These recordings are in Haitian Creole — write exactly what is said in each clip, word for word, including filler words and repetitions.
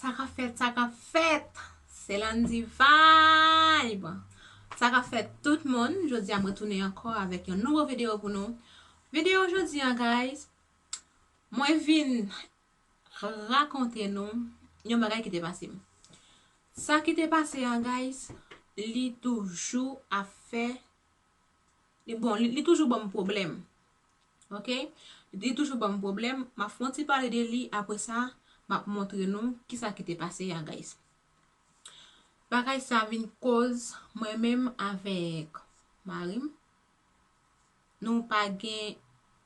Sa k ap fèt, sa k ap fèt? Se Landy Vibe. Sa k ap fèt tout moun? Jodi a m retounen ankò avèk yon nouvo videyo pou nou. Videyo jodi a, guys, mwen vin rakonte nou yon bagay ki te pase m. Sa ki te pase a, guys, li toujou ap fè, li, bon, li, li toujou ban m pwoblèm. Ok? Li toujou ban m pwoblèm. M ap fè yon ti pale de li, apre sa, m ap montre nou kisa ki te pase a, guys. Bagay sa vin koz mwen menm avèk mari m, nou pa gen,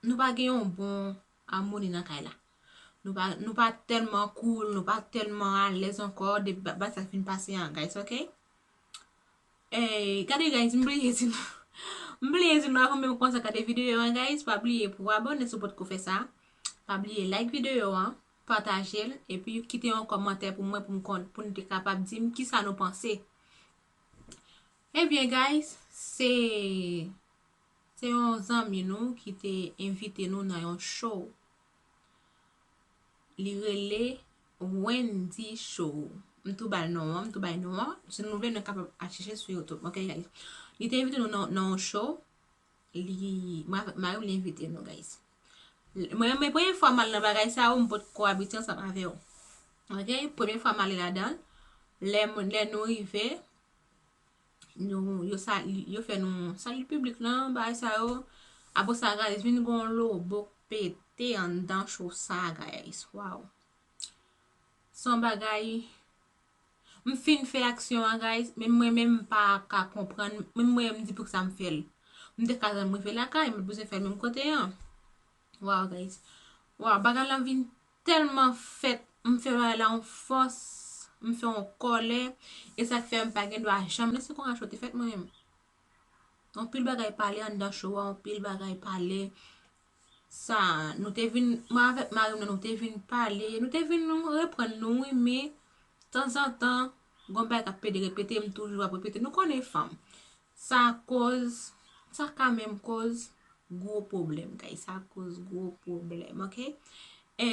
nou pa gen yon bon amoni nan kay la. Nou pa, nou pa tèlman cool, nou pa tèlman alèz ankò de ba-, bagay sa k fin pase an, guys, ok? Ey, gade, guys, m bliye di nou. M bliye di nou avan menm kòmanse gade videyo an, guys, pa bliye pou abòne si w potko fè sa. Pa bliye like videyo an, pataje l, epi kite yon kòmantè pou mwen, pou m konn, pou n te kapab di m kisa nou panse. Ebyen, guys, se, se yon zanmi nou ki te envite nou nan yon show. Li rele Wendy Show. M tou ba l non an, m tou bay non an. Si nou vle, nou kapab al chèche sou YouTube, ok, guys? Li te envite nou nan, nan yon show. Li, mwen avèk mari m, li envite nou, guys. Mwen, men premye fwa m al nan bagay sa yo, m potko abitye ansanm avè yo. Ok? Premye fwa m ale ladan l. Lè, lè nou rive, nou, yo sa-, yo fè nou sali piblik lan, bagay sa yo. Apre sa, guys, vin gon lobo k pete anndan show sa, guys. Waw. Se yon bagay, m fin fè aksyon an, guys, men mwen menm m pa ka konprann, menm mwen m di poukisa m fè l. M te ka janm rive lakay, m t bezwen fè l menm kote an. Waw, guys. Waw, bagay lan vin tèlman fèt, m fè bagay la yon fòs, m fè yon kòlè, e sa k fè m pa gen dwa janm lese konsa cho te fèt mwen menm. Anpil bagay pale anndan cho a, anpil bagay pale. Sa, nou te vin, mwen avèk mari m nan, nou te vin pale, nou te vin reprann nou, wi, men tanzantan, gon bagay k ap pede repete, m toujou ap repete. Nou konnen fanm. Sa koz, sa ka menm koz gwo pwoblèm, guys. Sa koz gwo pwoblèm, ok? E,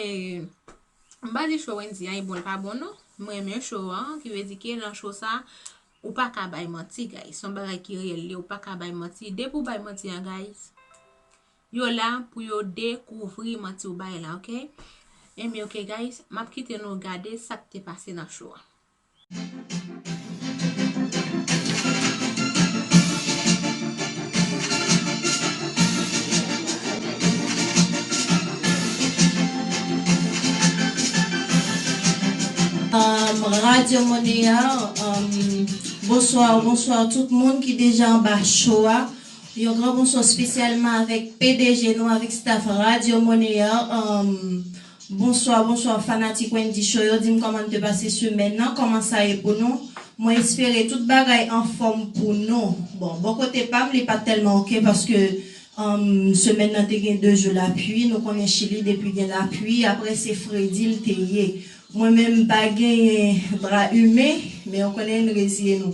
m pa di cho Wendy a, e bon, l pa bon, non. Mwen renmen cho an, ki vle di ke nan cho sa, ou pa ka bay manti, guys. Se yon bagay ki reyèl, li, ou pa ka bay manti. Depi w bay manti an, guys, yo la pou yo dekouvri manti w bay la, ok? Ebyen, ok, guys, m ap kite nou gade sa k te pase nan cho a. Um, Radyo Moneyè, um, bonswa, bonswa tout moun ki deja anba cho a. Yon gran bonswa espesyalman avèk P D G nou, avèk staff Radyo Moneyè. Um, bonswa, bonswa fanatik Wendy Show yo. Di m kòman n te pase semèn nan, kòman sa ye pou nou? Mwen espere tout bagay anfòm pou nou. Bon, bò kote pa m, li pa t tèlman ok paske, um, semèn nan te gen de jou lapli. Nou konnen Chili depi gen lapli, apre se fredi l te ye. Mwen menm m pa genyen dra imen, men w konnen n reziye nou.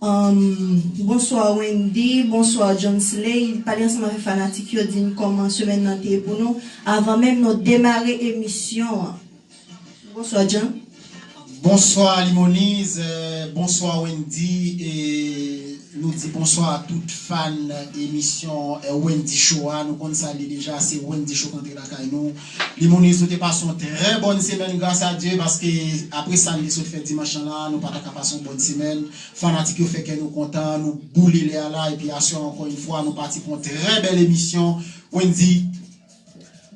Um, bonswa Wendy, bonswa Johnsley. Pale ansanm avèk fanatik yo, di n kòman semèn nan te ye pou nou, avan menm nou demare emisyon an. Bonswa John. Bonswa Limoniz, eh, bonswa Wendy, e nou di bonswa a tout fan emisyon, eh, Wendy Show a. Nou konn sa l ye deja, se Wendy Show k antre lakay nou. Limoniz, nou te pase yon trè bòn semèn, gras a Dye, paske apre sa n te sot fè dimanch lan la, nou pa ta ka pase yon bòn semèn. Fanatik yo fè kè nou kontan, nou boule lè a la, epi aswè ankò yon fwa, nou pati pou yon trè bèl emisyon. Wendy.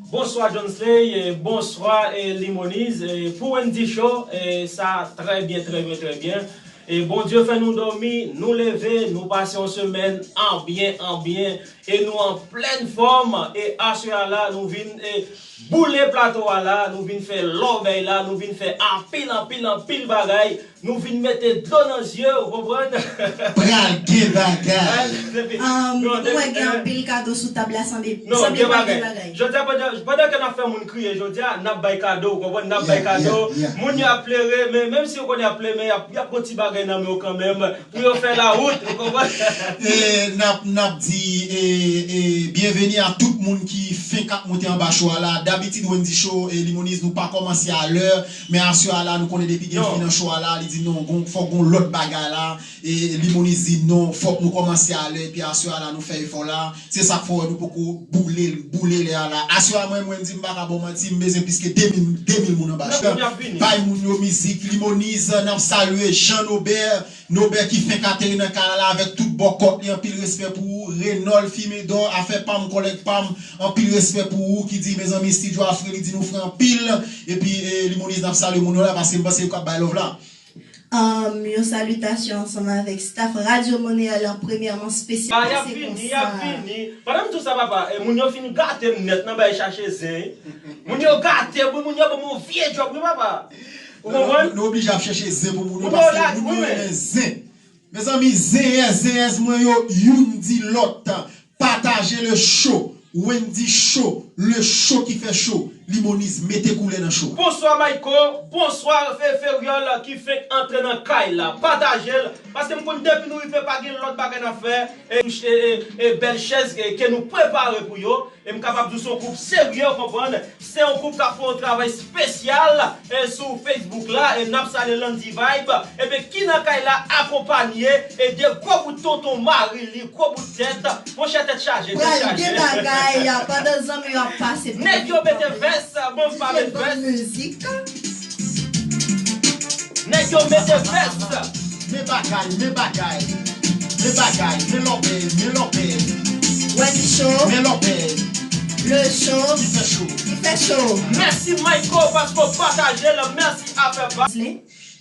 Bonswa Johnsley, e bonswa, e Limoniz, e pou Wendy Show, e sa trè byen, trè byen, trè byen. E Bondye fè nou dòmi, nou leve, nou pase yon semèn an byen, an byen. E nou an plèn fòm, e aswè a la, nou vin, e, boule plato a la, nou vin fè lòbèy la, nou vin fè anpil, anpil, anpil bagay, nou vin mete dlo nan zye, ou konprann? Pral gen bagay. An, depi, um, non, ou wè depi, gen, eh, anpil kado sou tab la, sanble, non, sanble gen pral gen bagay. Jodi a, pandan, pandan ke n ap fè moun kriye jodi a, n ap bay kado, ou konprann? N ap bay kado. Yeah, yeah, yeah. Moun yo ap plere, men menm si yo konnen y ap plere, men y ap, y ap pran ti bagay nan men yo kanmenm, pou yo fè lawout, ou konprann? E n ap, n ap di, e, E, e byenveni a tout moun ki fenk ap monte anba show a la. Dabitid, Wendy Show, e Limoniz, nou pa kòmanse a lè, men aswè a la, nou konnen depi gen fi nan show a la, li di non, gon, fòk gon lòt bagay la. E Limoniz di non, fòk nou kòmanse a lè, epi aswè a la, nou fè efò la. Se sa k fè w wè nou poko boule, boule lè a la. Aswè a, mwen, Wendy, m pa ka ba w manti, m bezwen plis ke de mil, de mil moun anba show. Bay moun yo mizik, Limoniz, n ap salye Jean Nobert. Nobè ki fenk ateri nan kay la avèk tout bòkòt li, anpil respè pou ou. Renòl Fimedò, afè pa m, kòlèg pa m, anpil respè pou ou, ki di, mezanmi, estidyo a fre, li di nou fre anpil. Epi, e, Limoniz, n ap salye moun yo la, paske m panse yo k ap bay love la. Um, yon salitasyon ansanm avèk staff Radio Montréal an premyèman espesyal. Ah, y ap vini, y ap vini. Pandan m di w sa, papa, e, moun yo fin gate m nèt nan bay chache zen. Moun yo gate m, wi, moun yo ban m yon vye djòb, wi, papa. Ou konprann? Nou, nou oblije ap chèche zen pou moun yo, paske moun yo renmen zen. Mezanmi, zenyèz, zenyèz mwen yo, youn di lòt. Pataje le show. Wendy Show, le show ki fè cho. Limoniz, mete koulè nan show a. Bonswa, Mayko. Bonswa, Fe-, Feryòl ki fenk antre nan kay la. Pataje l, paske m konn depi nou rive, pa gen lòt bagay n ap fè. E, e, e, e bèl chèz ke, ke nou prepare pou yo. E m kapab di w se yon koup serye, w konprann? Se yon koup k ap fè yon travay espesyal, e, sou Facebook la, e n ap salye Landy Vibe, ebyen, ki nan kay la, akonpanye, e, de gwo bout tonton mari li, gwo bout tèt, monchè, tèt chaje, tèt chaje. Pral gen bagay, pandan zanmi yo ap pase. Nèg yo mete vès, bon, m pa met vès. Mizik. Nèg yo mete vès. Men bagay, men bagay. Men bagay, men lòbèy, men lòbèy. Wendy Show. Men lòbèy. Le show. Ki fè cho. Ki fè cho. Mèsi, Mayko, paske w pataje l. Mèsi, afè pa.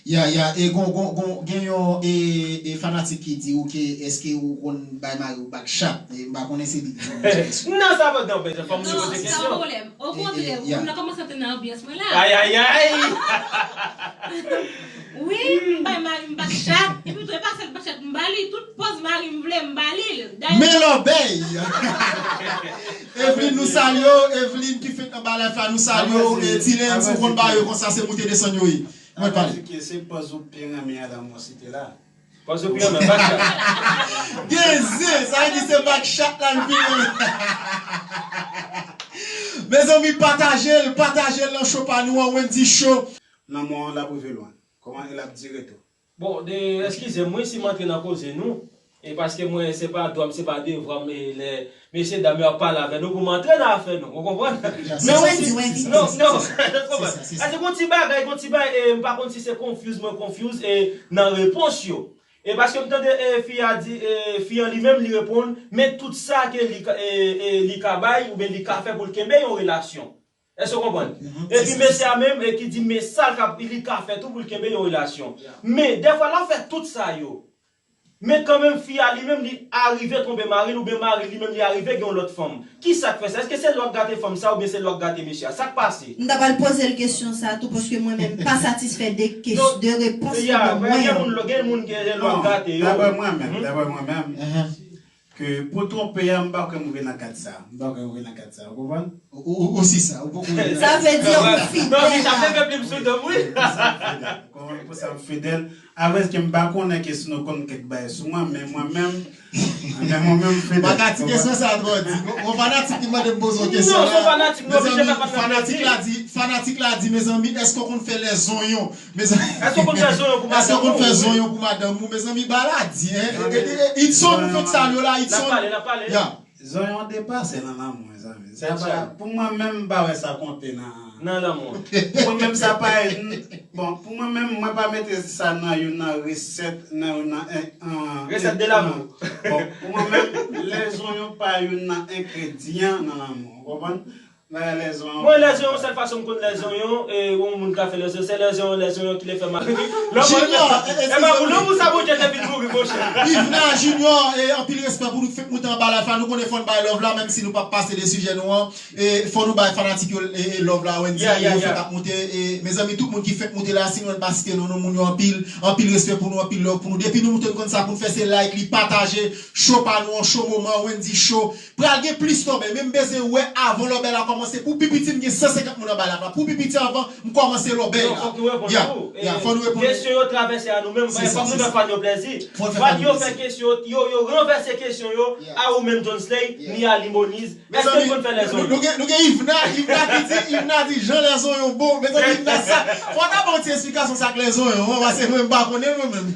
Ya, ya, e gon, gon, gon, gen yon, e, e fanatik ki di ou ke èske ou konn bay mari ou bak chat? E m pa konnen se li ki poze kesyon. Non, sa pa, non, men fò m poze kesyon. Non, sa pa pwoblèm. Okontrè, moun nan kòmanse antre nan anbyans mwen la. Ay, ay, ay! Wi, m bay mari m bak chat. Epi tou, e pa sèl bak chat m ba li, tout pòz mari m vle, m ba li l. Men lòbèy! Evelyn, nou salye w. Evelyn ki fenk anba live la, nou salye w. E Tilen, si w konn ba yo konsa, se moute desann yo ye. Mwen pale. Avan tout, se pòz ou pi renmen a lanmò site la. Pòz ou pi renmen, bak chat. Gen zen, sa vle di se bak chat la l pi renmen. Mezanmi, pataje l, pataje l nan show pa nou an, Wendy Show. Lanmò an l ap rive lwen. Kòman e l ap dire tou. Bon, de, eskize m wi si m antre nan koze nou. E paske mwen, se pa dwa m, se pa devwa m, e lè mesye dam yo ap pale avè nou pou m antre nan afè nou. Ou konprann? Men Wendy, Wendy. Non, non, ou konprann? Paske gon ti bagay, gon ti bagay, e m pa konn si se confuse mwen confuse, e nan repons yo. E paske m tande, e, fi a di, e, fi an li menm li reponn, men tout sa ke li ka, e, e, li ka bay oubyen li ka fè pou l kenbe yon relasyon. Èske w konprann? Epi mesye a menm, e, ki di men sa l ka, li ka fè tou pou l kenbe yon relasyon. Men dèfwa lè w fè tout sa yo, men kanmenm fi a li menm li arive twonpe mari l oubyen mari l li menm li arive gen yon lòt fanm. Kisa k fè sa? Èske se lè w ap gate fanm sa oubyen se lè w ap gate mesye a? Sa k pase? M ta pral poze l kesyon sa tou paske mwen menm m pa satisfè de kes-, de repons li ban mwen yo. Gen moun, gen moun gen lè w ap gate yo. Daprè mwen menm, daprè mwen menm, ke pou twonpe a, m pa kwè m rive nan kad sa. M pa kwè m rive nan kad sa, ou konprann? Ou, ou, ou si sa, ou poko rive. Sa vle di ou fidèl. Non, Richard te fè plim sou do m, wi. Konprann, pou sa m fidèl. Avèske m pa konnen ke si nou konn kèk bagay sou mwen, men mwen menm, men mwen menm m fidèl. Bagay ti kesyon sa twò di. Gon, gon fanatik ki mande m poze yon kesyon la. Non, se yon fanatik, nou oblije fè fanatik. Fanatik la di, fanatik la di, mezanmi, èske w konn fè lèzonyon? Mezanmi, èske w konn fè zonyon pou madanm ou? Èske w konn fè zonyon pou madanm ou? Mezanmi, bagay la di, en. E, e, e, Idson, nou fèk salye w la, Idson. N ap pale, n ap pale. Ya. Zonyon depase nan lanmou, mezanmi. Sa pa, pou mwen menm, m pa wè sa konte nan, nan lanmou. Pou mwen menm, sa pa, bon, pou mwen menm, mwen pa mete sa nan youn nan resèt, nan youn nan, en, an, resèt de lanmou. Bon, pou mwen menm, lèzonyon pa youn nan engredyan nan lanmou. Ou konprann? Mwen, lèzonyon, sèl fason m konn lèzonyon, e, yon moun ka fè lèzonyon, se lèzonyon, lèzonyon ki lè fè mari. Junior, e, e, e pa pou lanmou sa Bondye te vin mouri, monchè. Yvna Junior, e, anpil respè pou nou ki fèk moute anba live la. Nou konnen fò n bay love la, menm si nou p ap pase de sijè nou an. E, fò nou bay fanatik yo, e, e, love la, Wendy, yo fèk ap moute. E, mezanmi, tout moun ki fèk moute la, si nou pa site non, non, moun yo anpil, anpil respè pou nou, anpil love pou nou. Depi nou moute, nou konn sa pou n fè, se like li, pataje. Show pa nou an, show moman, Wendy Show. Pral gen plis lòbèy, men m bezwen wè avan lòbèy la kòmanse. Kòmanse pou pi piti, m gen san senkant moun anba la. Pou pi piti anvan, m kòmanse lòbèy la. Non, fòk nou reponn tou. Ya, fò nou reponn. Kesyon yo travèse a nou menm, fòk nou fè fan yo plèzi. Fan yo fè kesyon, yo, yo ranvèse kesyon yo a ou menm John Slay, ni a Limoniz. Èske nou konn fè lèzonyon? Nou gen, nou gen Yvna, Yvna ki di, Yvna di jan lèzonyon bon. Mezanmi, Yvna sa, fò w ta ban yon ti esplikasyon sa k lèzonyon an, paske mwen m pa konnen mwen menm.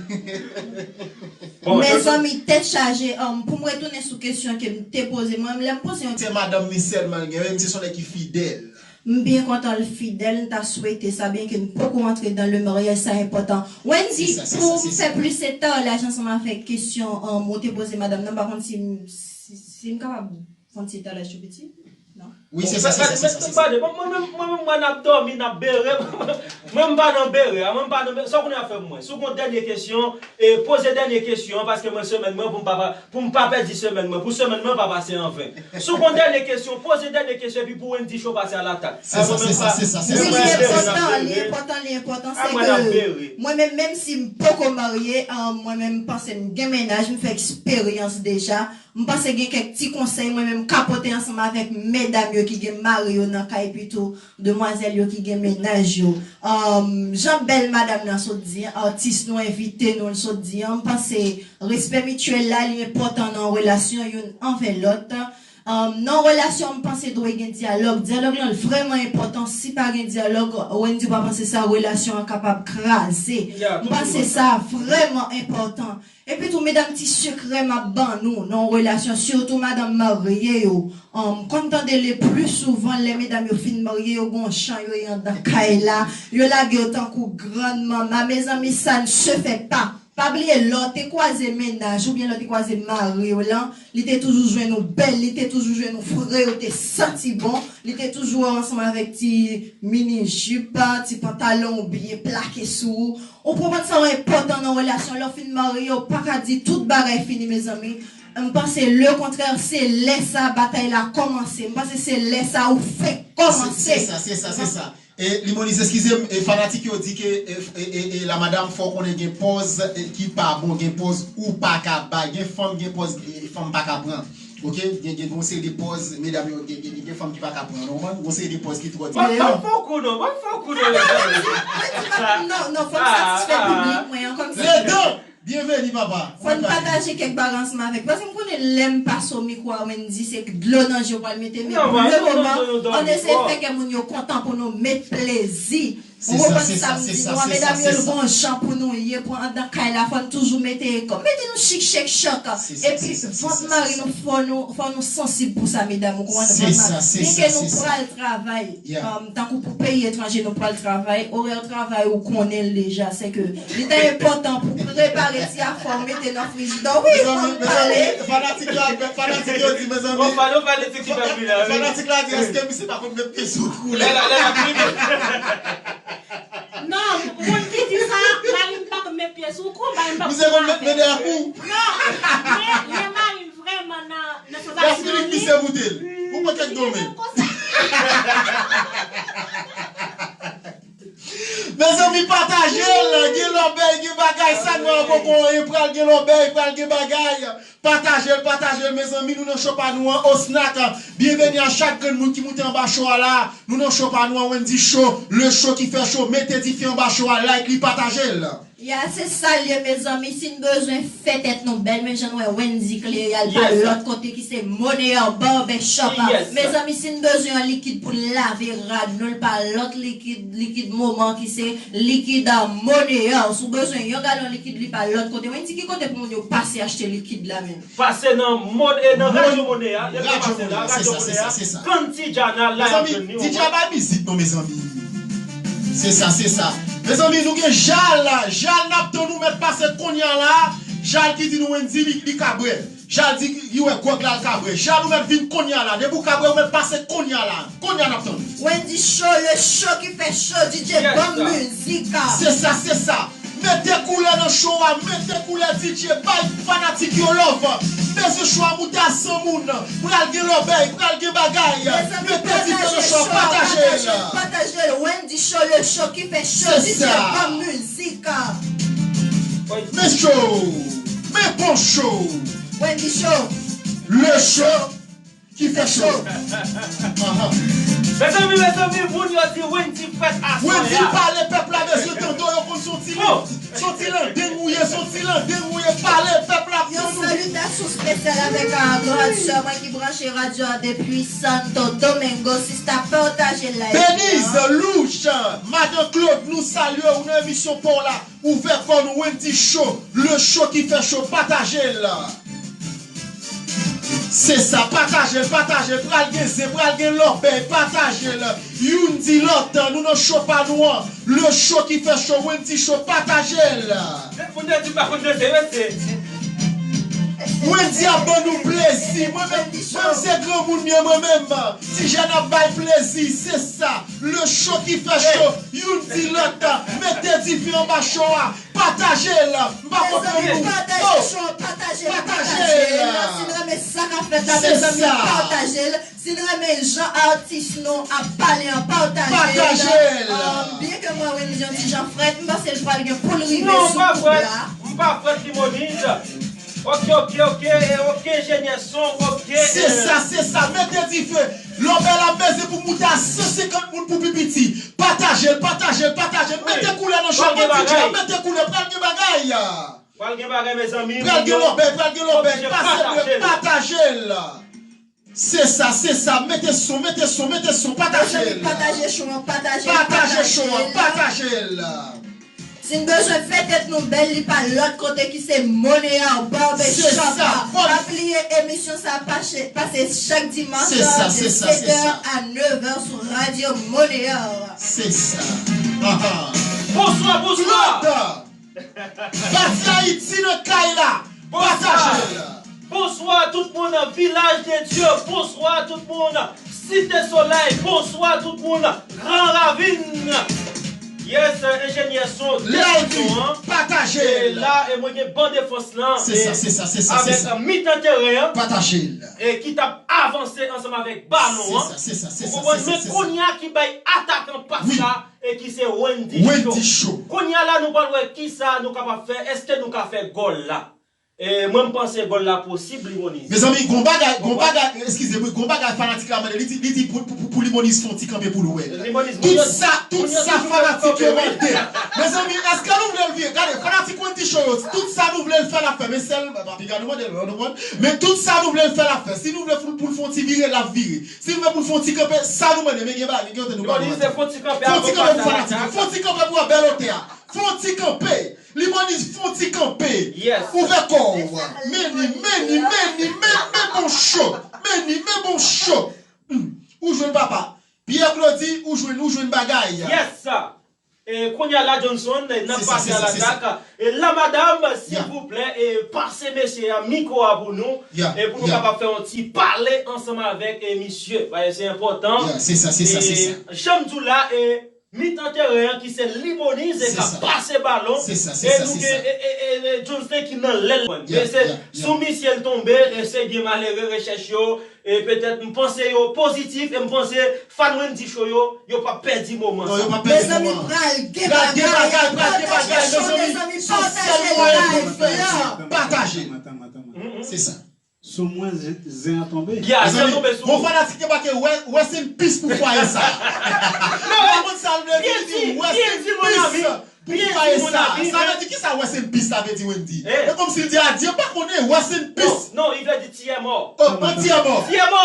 Mezanmi, tèt chaje, um, pou m retounen sou kesyon ke m te poze, mwen, lè m poze yon. Se madanm li sèlman l gen, menm si se yon nèg ki fidèl. M byen kontan l fidèl, m ta swete sa, byen ke n poko antre dan le maryaj, sa enpòtan. Wendy, pou m fè plis eta, laj ansanm avèk kesyon, um, ou te poze madanm nan, m pa konn si, si, si m kapab fè yon ti etalaj tou piti. Non? Wi, se sa, se sa, se sa, se sa. Mwen menm, mwen menm, mwen n ap dòmi, n ap bere. Mwen m pa nan bere, a, mwen m pa nan bere. Sa w konnen afè mwen. Si w gen yon dènye kesyon, e poze dènye kesyon an, paske mwen semèn mwen, pou m pa, pou m pa pèdi semèn mwen, pou semèn mwen pa pase an ven. Si w gen yon dènye kesyon, poze dènye kesyon, epi pou Wendy Show pase a latak. Se sa, se sa, se sa, se sa. Wi, li enpòtan, li enpòtan, li enpòtan, se ke mwen menm, menm si m poko marye, an, mwen menm, m panse m gen mennaj, m fè eksperyans deja. M panse gen kèk ti konsèy mwen menm ka pote ansanm avèk medam yo ki gen mari yo nan kay, epi tou demwazèl yo ki gen mennaj yo. Anm, jan bèl madanm nan sot di an, atis nou envite nou, l sot di an, m panse respè mityèl la, li enpòtan nan yon relasyon, youn anvè lòt. Anm, nan yon relasyon, m panse dwe gen dyalòg. Dyalòg lan vrèman enpòtan. Si pa gen dyalòg, Wendy pa panse sa, relasyon an kapab kraze. M panse sa vrèman enpòtan. Epi tou, medam, ti sekrè m ap ban nou nan yon relasyon, sitou madanm marye yo. Anm, m konn tande le pli souvan, lè medam yo fin marye, yo gon jan yo ye anndan kay la, yo lage yo tankou grann manman. Mezanmi, ça ne se fait pas. Pa bliye, lè w te kwaze mennaj oubyen lè w te kwaze mari w lan, li te toujou jwenn ou bèl, li te toujou jwenn ou fre, ou te santi bon, li te toujou ansanm avèk ti mini jip, ti pantalon ou byen plake sou ou. Ou konprann sa w enpòtan nan relasyon. Lè w fin marye, w pa ka di tout bagay fini, mezanmi. M panse lekontrè, se lè sa batay la kòmanse. M panse se lè sa ou fenk kòmanse. Se, se sa, se sa, se sa. E, Limoniz, eskize m, e, fanatik yo di ke, e, e, e, e, la madam, fò w konnen gen pòz, e, ki pa bon, gen pòz ou pa ka bay, gen fanm, gen pòz, e, fanm pa ka pran. Oke, gen, gen, gen yon seri de pòz, medam yo, gen, gen, gen, gen fanm ki pa ka pran, non, man, gen yon seri de pòz ki twò diferan. Ban m fè yon kou non, ban m fè yon kou non, mezanmi. Non, non, fò m satisfè piblik mwen an, kòmsi. Ledan! Byenveni, papa. Fò n pataje kèk bagay ansanm avèk. Paske m konnen lè m pase w mikwo a, Wendy, se dlo nan je w pral mete, men pou le moman, ann eseye fè kè moun yo kontan pou nou met plezi. Ou konprann sa m di nou an, medam yo, l gon jan pou nou ye, pou anndan kay la, fò n toujou mete, mete nou chik chèk chak. Epi, vant mari nou, fò nou, fò nou sansib pou sa, medam, ou konprann, vant mari. Byenke nou pral travay, um, tankou pou peyi etranje, nou pral travay, orè travay, ou konnen l deja, se ke li ta enpòtan pou prepare ti afè w mete nan frijidè. Wi, fò m pale. Fanatik la, fanatik yo di, mezanmi. Bon, pale, pale, ti ki fè bri la, wi. Fanatik la di, èske misye pa konn met pye sou koulè? Lè la, lè la, Non, moun ki di sa, mari m pa konn met pye sou kou, mari m pa konn met men dèyè kou. Non, men lè mari m vrèman nan, nan sansasyon li. Misye moute l. Ou pran kèk domen. Mezanmi, pataje l, gen lòbèy, gen bagay, sa nou an poko anyen, pral gen lòbèy, pral gen bagay. Pataje l, pataje l, mezanmi, nou nan show pa nou an, Osnak. Byenveni a chak grenn moun ki moute anba show a la. Nou nan show pa nou an, Wendy Show, le show ki fè cho, mete dife anba show a, like li, pataje l. Ya, se sa l ye, mezanmi, si n bezwen fè tèt nou bèl, men jan nou wè Wendy klere al pa lòt kote ki se Moneyè Barbershop. Mezanmi, si n bezwen yon likid pou n lave rad nou, l pa lòt likid, likid moman ki se likid, ah, Moneyè. Si w bezwen yon galon likid, li pa lòt kote. Wendy, ki kote pou moun yo pase achte likid la menm? Pase nan Mon-, e nan Radyo Moneyè a, depi w pase la, Radyo Moneyè a, Kanti Djana la y ap jwenn li. Mezanmi, D J a bay mizik non, mezanmi. Se sa, se sa. Mezanmi, nou gen Jal la. Jal, n ap tann ou mèt pase kounye a la. Jal ki di nou Wendy li, li kabrè. Jal di li wè gwòg la, l kabrè. Jal, ou mèt vin kounye a la. Depi w kabrè, ou mèt pase kounye a la. Kounye a n ap tann ou. Wendy Show, le show ki fè cho, D J ban m mizik. Se sa, se sa. Mete koulè nan show a, mete koulè D J, bay fanatik yo love. Bezwen show a moute a san moun. Pral gen lòbèy, pral gen bagay. Mete dife nan show a, pataje l. Pataje l. Wendy Show, le show ki fè cho, D J ban m mizik. Men show, men bon show. Wendy Show. Le show. ki fè cho. Mezanmi, mezanmi, moun yo di Wendy fèt aswè a. Wendy pale, pèp la bezwen tande w, yo konn se yon ti, se yon ti landeng ou ye, se yon ti landeng ou ye, pale, pèp la ap tande w. Yon salitasyon espesyal avèk, ah, gran sè mwen ki branche radyo a depi Santo Domingo, sista pataje live la. Denise Louche, madan Claude, nou salye w nan emisyon pa w la. Ouvè kò nou, Wendy Show, le show ki fè cho, pataje l. Se sa, pataje l, pataje l, pral gen zen, pral gen lòbèy, pataje l. Youn di lòt, nou nan cho pa nou an, le show ki fè cho, Wendy Show, pataje l. Moun yo di pa konn danse, yo se. Wendy ap ban nou plezi, mwen menm, mwen se granmoun m ye, mwen menm, ti jèn ap bay plezi, se sa. Le show ki fè cho, youn di lòt, mete dife anba cho a, pataje l, m pa konprann nou. Mezanmi, pataje cho, pataje l, pataje l. Si n renmen sa k ap fèt la, mezanmi, pataje l. Si n renmen jan atis nou ap pale an, pataje l. Pataje l. Um, byen ke mwen, Wendy, yon ti jan frèt, m panse l pral gen pou l rive sou koup la. Non, m pa frèt, m pa frèt, Limoniz. Ok, ok, ok, e ok, enjenyè son, ok. Se sa, se sa, mete dife. Lòbèy la bezwen pou moute a san senkant moun pou pi piti. Pataje l, pataje l, pataje l. Mete koulè nan cho a, mete koulè, pral gen bagay. Pral gen bagay, mezanmi. Pral gen lòbèy, pral gen lòbèy. Pase mwen, pataje l. Se sa, se sa. Mete son, mete son, mete son. Pataje l. Mezanmi, pataje cho an, pataje l, pataje cho an, pataje l. Si n bezwen fè tèt nou bèl, li pa lòt kote ki se Moneyard Barber Shop. Se sa, fò. Pa bliye emisyon sa pase, pase chak dimanch de sèt è a nèf è sou Radyo Moneyard. Se sa. Aha. Bonswa, bonswa. Claude. Bati Ayiti nan kay la. Pataje l. Bonswa tout moun nan Vilaj de Dye. Bonswa tout moun Site Solèy. Bonswa tout moun Gran Ravin. Yes, enjenyè son, Lady, pataje l. E la, e mwen gen ban defans lan. Se sa, se sa, se sa, se sa. Avèk mitan teren an. Pataje l. E ki t ap avanse ansanm avèk balon an. Se sa, se sa, se sa. Ou konprann? Men kounye a ki bay atakan pas la. E ki se Wendy Show. Wendy Show. Kounye a la, nou pral wè kisa nou kapab fè, èske nou ka fè gòl la? E mwen, m panse gòl la posib, Limoniz. Mezanmi, gon bagay, gon bagay, eskize m, gon bagay fanatik la mande, li di, li di pou, pou, pou, pou Limoniz fè yon ti kanpe pou l wè l. Tout sa, tout sa fanatik yo mande. Mezanmi, èske nou vle l vire? Gade, fanatik Wendy Show yo, tout sa nou vle l fè, l ap fè. Men sèl, pa piga nou mande l, nou konprann? Men tout sa nou vle l fè, l ap fè. Si nou vle pou, pou l fè yon ti vire, l ap vire. Si nou vle pou l fè yon ti kanpe, sa nou mande, men gen bagay, gen kote nou pa mande. Fè yon ti kanpe pou fanatik yo, fè yon ti kanpe pou wè bèl otè a. Fè yon ti kanpe. Limoniz, fè yon ti kanpe. Ouvè kò w. Men li, men li, men li, men, men bon cho. Men li, men bon cho. Hmm. Ou jwenn papa. Pierre Claudy, ou jwenn, ou jwenn bagay. Yes, sir. E, kounye a la, Johnson, n ap pase a latak. E, la madam, silvouplè, e, pase mesye a mikwo a pou nou. E pou nou kapab fè yon ti pale ansanm avèk, e, misye. Paske se enpòtan. E, jan m di w la, e, mitan teren an ki se Limoniz e k ap pase balon. E nou gen, e, e, e, e, Johnson ki nan lèl. Men se sou misye l tonbe, e se gen malere rechèch yo. E petèt, m panse yo pozitif, e m panse fan Wendy Show yo, yo p ap pèdi moman sa. Non, yo p ap pèdi moman. Mezanmi, pral gen bagay, pral gen bagay, pataje show, mezanmi, pataje live la. Pataje. Se sa. Sou mwen, zen an tonbe. Mezanmi, gon fanatik te make, rest in peace pou fwaye sa. Ou konprann sa l vle di? Li di rest in peace. Pou ki bagay sa? Sa vle di kisa rest in peace sa vle di, Wendy? E kòmsi l di adye, m pa konnen, rest in peace. Non, non, li vle di ti è mò. Oh, an ti è mò. Ti è mò.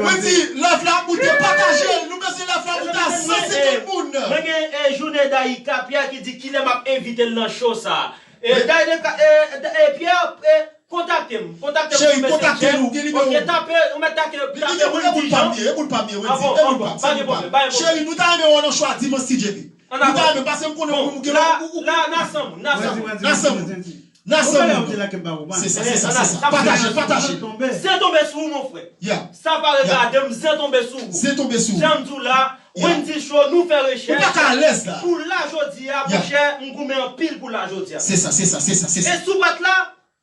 Wendy, live la ap moute, pataje l. Nou bezwen live la moute a san senkant moun. Mwen gen, eh, Jounen Dayika, Pierre ki di kilè m ap envite l nan show sa. Eh, Dayika, eh, eh, Pierre, eh, Kontakte m. Kontakte m sou Messenger. Cheri, kontakte nou. Gen nimewo. Ok, tape, ou mèt tape, tape Wendy Jean. E moun pa m ye, e moun pa m ye, Wendy. E moun pa m, se moun pa m. Pa gen pwoblèm, pa gen pwoblèm. Cheri, nou ta renmen wè w nan show a dimanch si Dye vle. Nou ta renmen, paske m konnen ou gen, ou, ou, ou gen yon. N a sanm, n a sanm. N a sanm. N a sanm. Se sa, se sa, se sa. Pataje, pataje. Zen tonbe sou ou, mon frè. Sa pa regade m, zen tonbe sou ou. Zen tonbe sou ou. Jan m di w la, Wendy Show, nou fè rechèch. Ou pa ka alèz la. Pou la jodi a, monchè, m goumen anpil pou la jodi a. Se sa, se sa, se sa, se sa. E si w pa t la,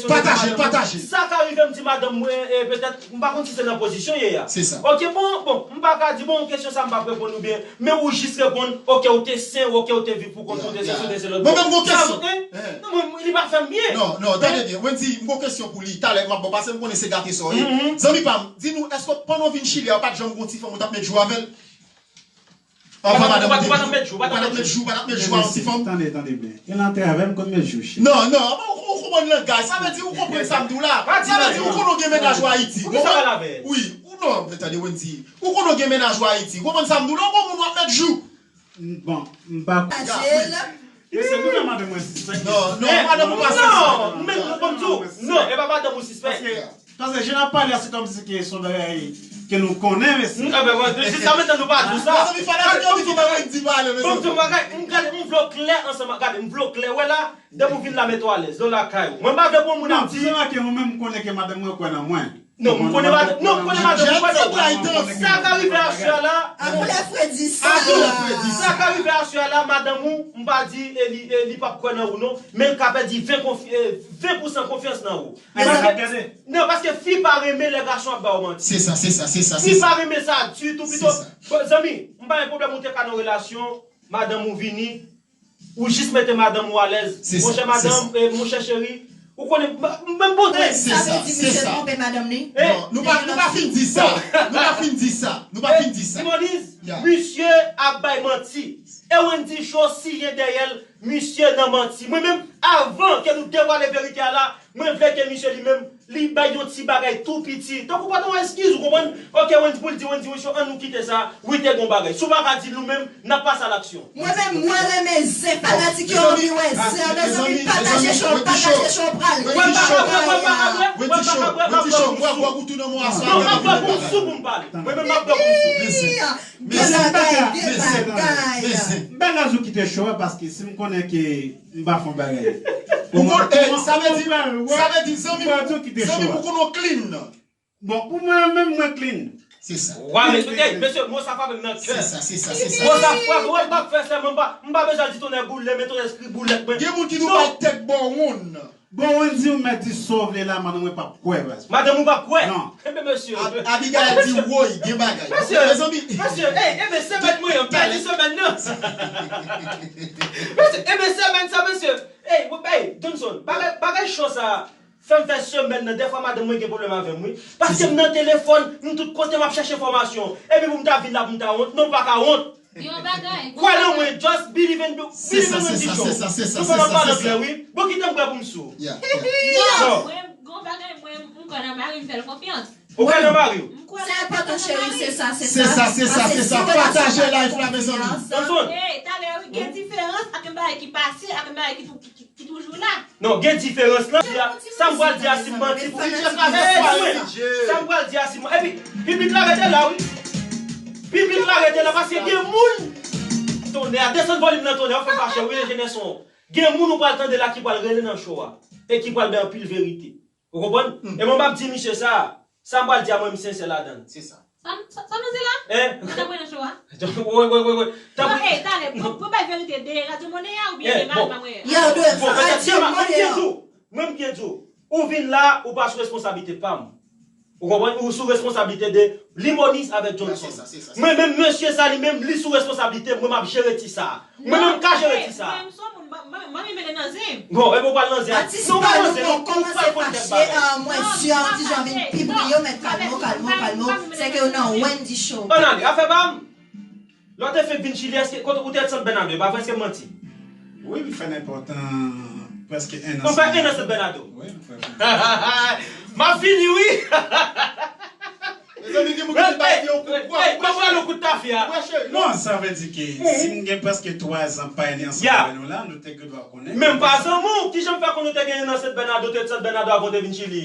kesyon sa, pataje, pataje. Sa ka rive m di madanm mwen, e, petèt, m pa konn si se nan pozisyon ye a. Se sa. Ok, bon, bon, m pa ka di, bon, kesyon sa m p ap reponn ou byen, men ou jis reponn, ok, ou te sen, ok, ou te viv pou kont ou, ou te sesi, ou te se lòt. Mwen menm gon kesyon. Non, mwen, li pa fè m byen. Non, non, tande byen. Wendy, m gon kesyon pou li. Talè, m ap bon, paske m konnen se gate sa w ye. Zanmi pa m, di nou, èske pandan w vin Chili a, ou pa t janm gon ti fanm ou t ap met jou avè l? Anvan madanm ou te vini. Ou pa t ap met jou, ou pa t ap met jou, ou pa t ap met jou a yon ti fanm. Tande, tande byen. E nan travay m konn met jou, cheri. Non, non, ou, ou konprann langaj. Sa vle di ou konprann sa m di w la. Sa vle di ou konnen w gen mennaj ou Ayiti. Poukisa w pale avè l? Wi, ou non, tande Wendy. Ou konnen w gen mennaj ou Ayiti. Ou konprann sa m di w la, ou gon moun w ap met jou. Bon, m pa. Mesye, nou fè madanm mwen sispèk. Non, non, madanm ou pa sispèk. Non, men, bon, m di w, non, e pa madanm ou sispèk. Paske, paske jan n ap pale a, se kòmsi ke se yon bagay ke nou konnen, mesye. Jiska mentnan nou pa di w sa. Mezanmi, fanatik yo di ki bagay di pale, mezanmi. Bon, m di w bagay, m gade, m vle w klè ansanm, gade, m vle w klè, wè la, depi w vin la, mete w alèz, lè w lakay ou. Mwen m pa vle pou moun ap di. Non, ti se make, mwen menm, m konnen ke madanm mwen kwè nan mwen. Non, m konnen madanm, non, m konnen madanm, m konnen madanm. Sa ka rive aswè a la. Akoulè fredi sa. Akoulè fredi sa. Sa ka rive aswè a la, madanm ou, m pa di, e, li, e, li p ap kwè nan ou non, men l ka pèdi ven konf-, e, ven pousan konfyans nan ou. Paske, non, paske fi pa renmen lè gason ap ba yo manti. Se sa, se sa, se sa, se sa. Fi pa renmen sa ditou, pito. Bon, zanmi, m pa gen pwoblèm ou te ka nan relasyon, madanm ou vini, ou jis mete madanm ou alèz. Monchè madanm, e, monchè cheri, ou konnen, m, m, m bon. Sa vle di misye twonpe madanm li? Non, nou pa, nou pa fin di sa. Nou pa fin di sa. Nou pa fin di sa. Ti Moniz, misye ap bay manti. E Wendy Show siyen dèyè l, misye nan manti. Mwen menm, avan ke nou devwale verite a la, mwen vle ke misye li menm, li bay yon ti bagay tou piti. Tankou pa t yon eskiz, ou konprann? Ok, Wendy, pou l di Wendy, Wendy Show, an nou kite sa. Wi, te gon bagay. Si w pa ka di l ou menm, n ap pase a laksyon. Mwen menm, mwen renmen zen. Fanatik yo anvi wè zen. Mezanmi, pataje show, pataje show, pale. Wendy Show, Wendy Show, Wendy Show, bwè gwòg ou tou nan mwa sa. Non, m ap bwè pou m sou pou m pale. Mwen menm, m ap bwè pou m sou. Gen bagay, gen bagay. M pa ka di w kite show a paske si m konnen ke m pa fè yon bagay. Ou konn, e, sa vle di, sa vle di, zanmi, zanmi, ou konnen w clean. Bon, pou mwen menm, mwen clean. Se sa. Wa, men, ey, mesye, mo sa frape m nan kè. Se sa, se sa, se sa. Mo sa frape, wè, m pa fè sèman, m pa, m pa bezwen di tonè boule, men tonè skri boulèt, mwen. Gen moun ki di w bay tèt bò wonn. Bon, Wendy, ou mèt di sa w vle la, madanm mwen p ap kwè, baz. Madanm ou p ap kwè? Non. Enben, mesye. Ab- Abigail di, woy, gen bagay. Mesye, mezanmi. Mesye, ey, enben, semèn mwen, m pèdi semèn nan. Mesye, enben, semèn sa, mesye. Ey, ey, Johnson, bagay, bagay cho sa, fè m fè semèn nan, dèfwa madanm mwen gen pwoblèm avè m, wi. Paske m nan telefòn, m tout kote m ap chèche enfòmasyon. Epi pou m ta vin la, pou m ta wont, non, m pa ka wont. Yon bagay. Kwè nan mwen, just believe in, believe in Wendy Show. Se sa, se sa, se sa, se sa, se sa. Nou fè m ap pale anglè, wi. Bon, kite m bwè pou m sou. Yeah, yeah. Non, mwen, gon bagay, mwen, m kwè nan mari m, fè l konfyans. Ou kwè nan mari w? M kwè nan mari m. Se enpòtan, cheri, se sa, se sa. Se sa, se sa, se sa. Pataje live la, mezanmi. Johnson. Ey, talè, wi, gen diferans ak yon bagay ki pase, ak yon bagay ki tou-, ki, ki, ki toujou la. Non, gen diferans lan. Sa m pral di a, si m manti pou DJ Flavè, sa m pral di a, si m, epi, piblik la rete la, wi. Piblik la rete la, paske gen moun. Tonnè, desann volim nan, Tonnè, w fè m fache, wi, enjenyè son. Gen moun ou pral tande la ki pral rele nan show a, e ki pral bay anpil verite. Ou konprann? E mwen, m ap di misye sa, sa m pral di a, mwen, m sensè ladan l. Se sa. Sa, sa, sa nou di la? Hein? Mwen t ap wè nan show a. Wi, wi, wi, wi. Tanpri. Non, ey, talè, pou, pou bay verite de Radio Monnaie a oubyen de Mal Mamwè a? Yo, de Radio Monnaie a. Mwen, m byen di w. Ou vin la, ou pa sou responsablite pa m. Ou konprann? Ou sou responsablite de Limonis avèk Johnson. Mwen menm, mesye sa li menm, li sou responsablite m, mwen, m ap jere ti sa. Mwen menm, m ka jere ti sa. Mwen, m son moun, mwen, mwen, mwen, mwen nan zen. Bon, epi w pral nan zen. Atis pa nou, bon, kòmanse fache, ah, mwen si Artis Jean vin pi brilyan, men kalme w, kalme w, kalme w. Se ke w nan Wendy Show. Ann ale, afè pa m. Lè w te fenk vin Chili, èske, kote, ou te San Bernardo, e pa vre, èske m manti? Wi, m fè nenpòt, euh, prèske en an. Ou fè en an San Bernardo? Wi, m fè. M ap fini, wi. Mezanmi, gen moun ki bay yon kout bwa. Ey, ey, ey, ban m yon kout tafya. Non, sa vle di ke si m gen prèske twa zan pa ni ansanm avè nou la, nou te gen dwa konnen. Men m pa zanmi w, kijan m fè konnen w te gen en an San Bernardo, te San Bernardo avan w te vin Chili?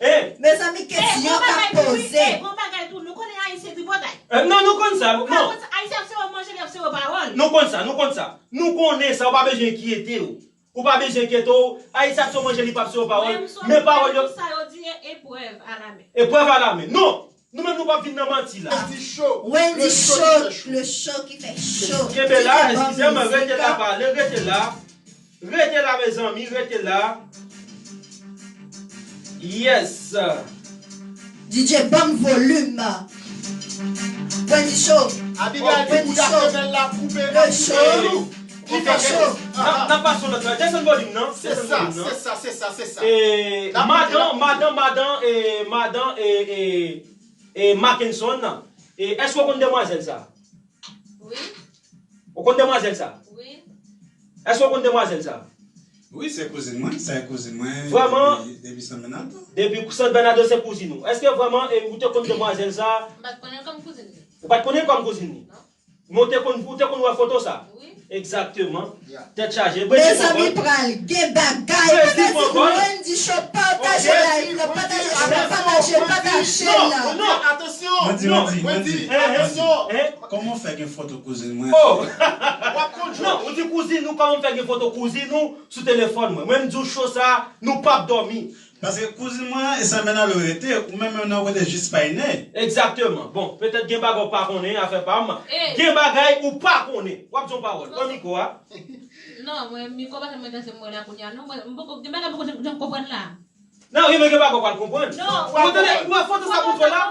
Hein? Mezanmi, kesyon k ap poze. Ey, gon bagay tou, nou konnen Ayisyen tripotay. Eh, non, nou konn sa, non. Ayisyen ap sere manje, li ap sere pawòl. Nou konn sa, nou konn sa. Nou konnen sa, ou pa bezwen enkyete w. Ou pa bezwen enkyete w. Ayisyen ap sere manje, li p ap sere pawòl. Men pawòl yo. Sa yo di, épreuve à la main. Épreuve à la main. Non! Nou menm nou p ap vin nan manti la. Wendy Show, le show ki fè cho. Kenbe la, eskize m, rete la, pale, rete la. Rete la, mezanmi, rete la. Yes. D J, ban m volim. Wendy Show. Abigail di Wendy Show. Le show ki fè cho. N ap, n ap pase yon lòt bagay. Desann volim nan. Se sa, se sa, se sa, se sa. E, madan, madan, madan, e, madan, e, e, e, Mackenson nan. E, èske w konn demwazèl sa? Wi. Ou konn demwazèl sa? Wi. Èske w konn demwazèl sa? Wi, se kouzin mwen, se kouzin mwen. Vrèman? Depi, depi San Bernardo. Depi San Bernardo se kouzin ou. Èske vrèman, e, ou te konn demwazèl sa? M pa t konnen l kòm kouzin li. Ou pa t konnen l kòm kouzin li? Non. Men w te konn, ou te konn wè foto sa? Wi. Egzakteman. Tèt chaje. Mezanmi, pral gen bagay. Mezanmi, Wendy Show, pataje live la, pataje, pataje, pataje la. Non, non, atansyon. Wendy, Wendy, Wendy, atansyon. Kòman w fè gen foto kouzin mwen? Oh! W ap konn jwe. Non, ou di kouzin ou, kòman m fè gen foto kouzin ou sou telefòn mwen? Mwen, m di w cho sa, nou p ap dòmi. Paske kouzin mwen, e San Bernardo rete, ou menm, menm nan rete jis pa ine. Egzakteman. Bon, petèt gen bagay ou pa konnen, afè pa m. Gen bagay ou pa konnen. W ap di yon pawòl. Pran mikwo a. Non, mwen, mikwo pa janm enterese mwen la kounye a, non. Mwen, m poko, gen bagay m poko janm, janm konprann la. Non, gen bagay ou pa pral konprann. Non. Ou tande, ou wè foto sa pou fè la?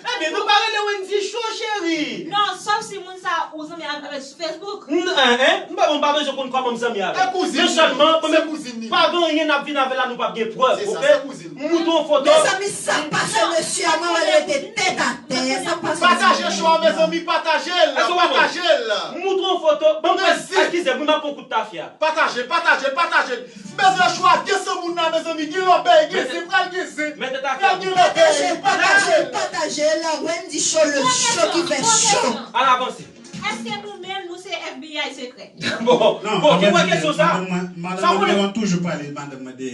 Ebyen, nou pa rele Wendy Show, cheri. Non, sòf si moun sa ou zanmi avè l sou Facebook. N-, en, en, m pa, m pa bezwen konn kòman m zanmi avè l. Men sèlman, mwen menm, pa gen anyen n ap vin avè l la, nou p ap gen prèv, oke? M moutre w foto. Mezanmi, sa k pase, mesye a, mwen wè l rete tèt atè. Sa k pase, mezanmi? Pataje show a, mezanmi, pataje l, pataje l. M moutre w foto. Ban m, eskize m, wi, m ap pran kout tafya. Pataje, pataje, pataje. M bezwen show a, gen san moun la, mezanmi, gen lòbèy, gen zen, pral gen zen. Pral gen lòbèy. Pataje, pataje, pataje la, Wendy Show, le show ki fè cho. Al avanse. Èske nou menm, nou se F B I sekrè? Bon, bon, ki pwen kesyon sa? Madanm mwen toujou pale madanm mwen de,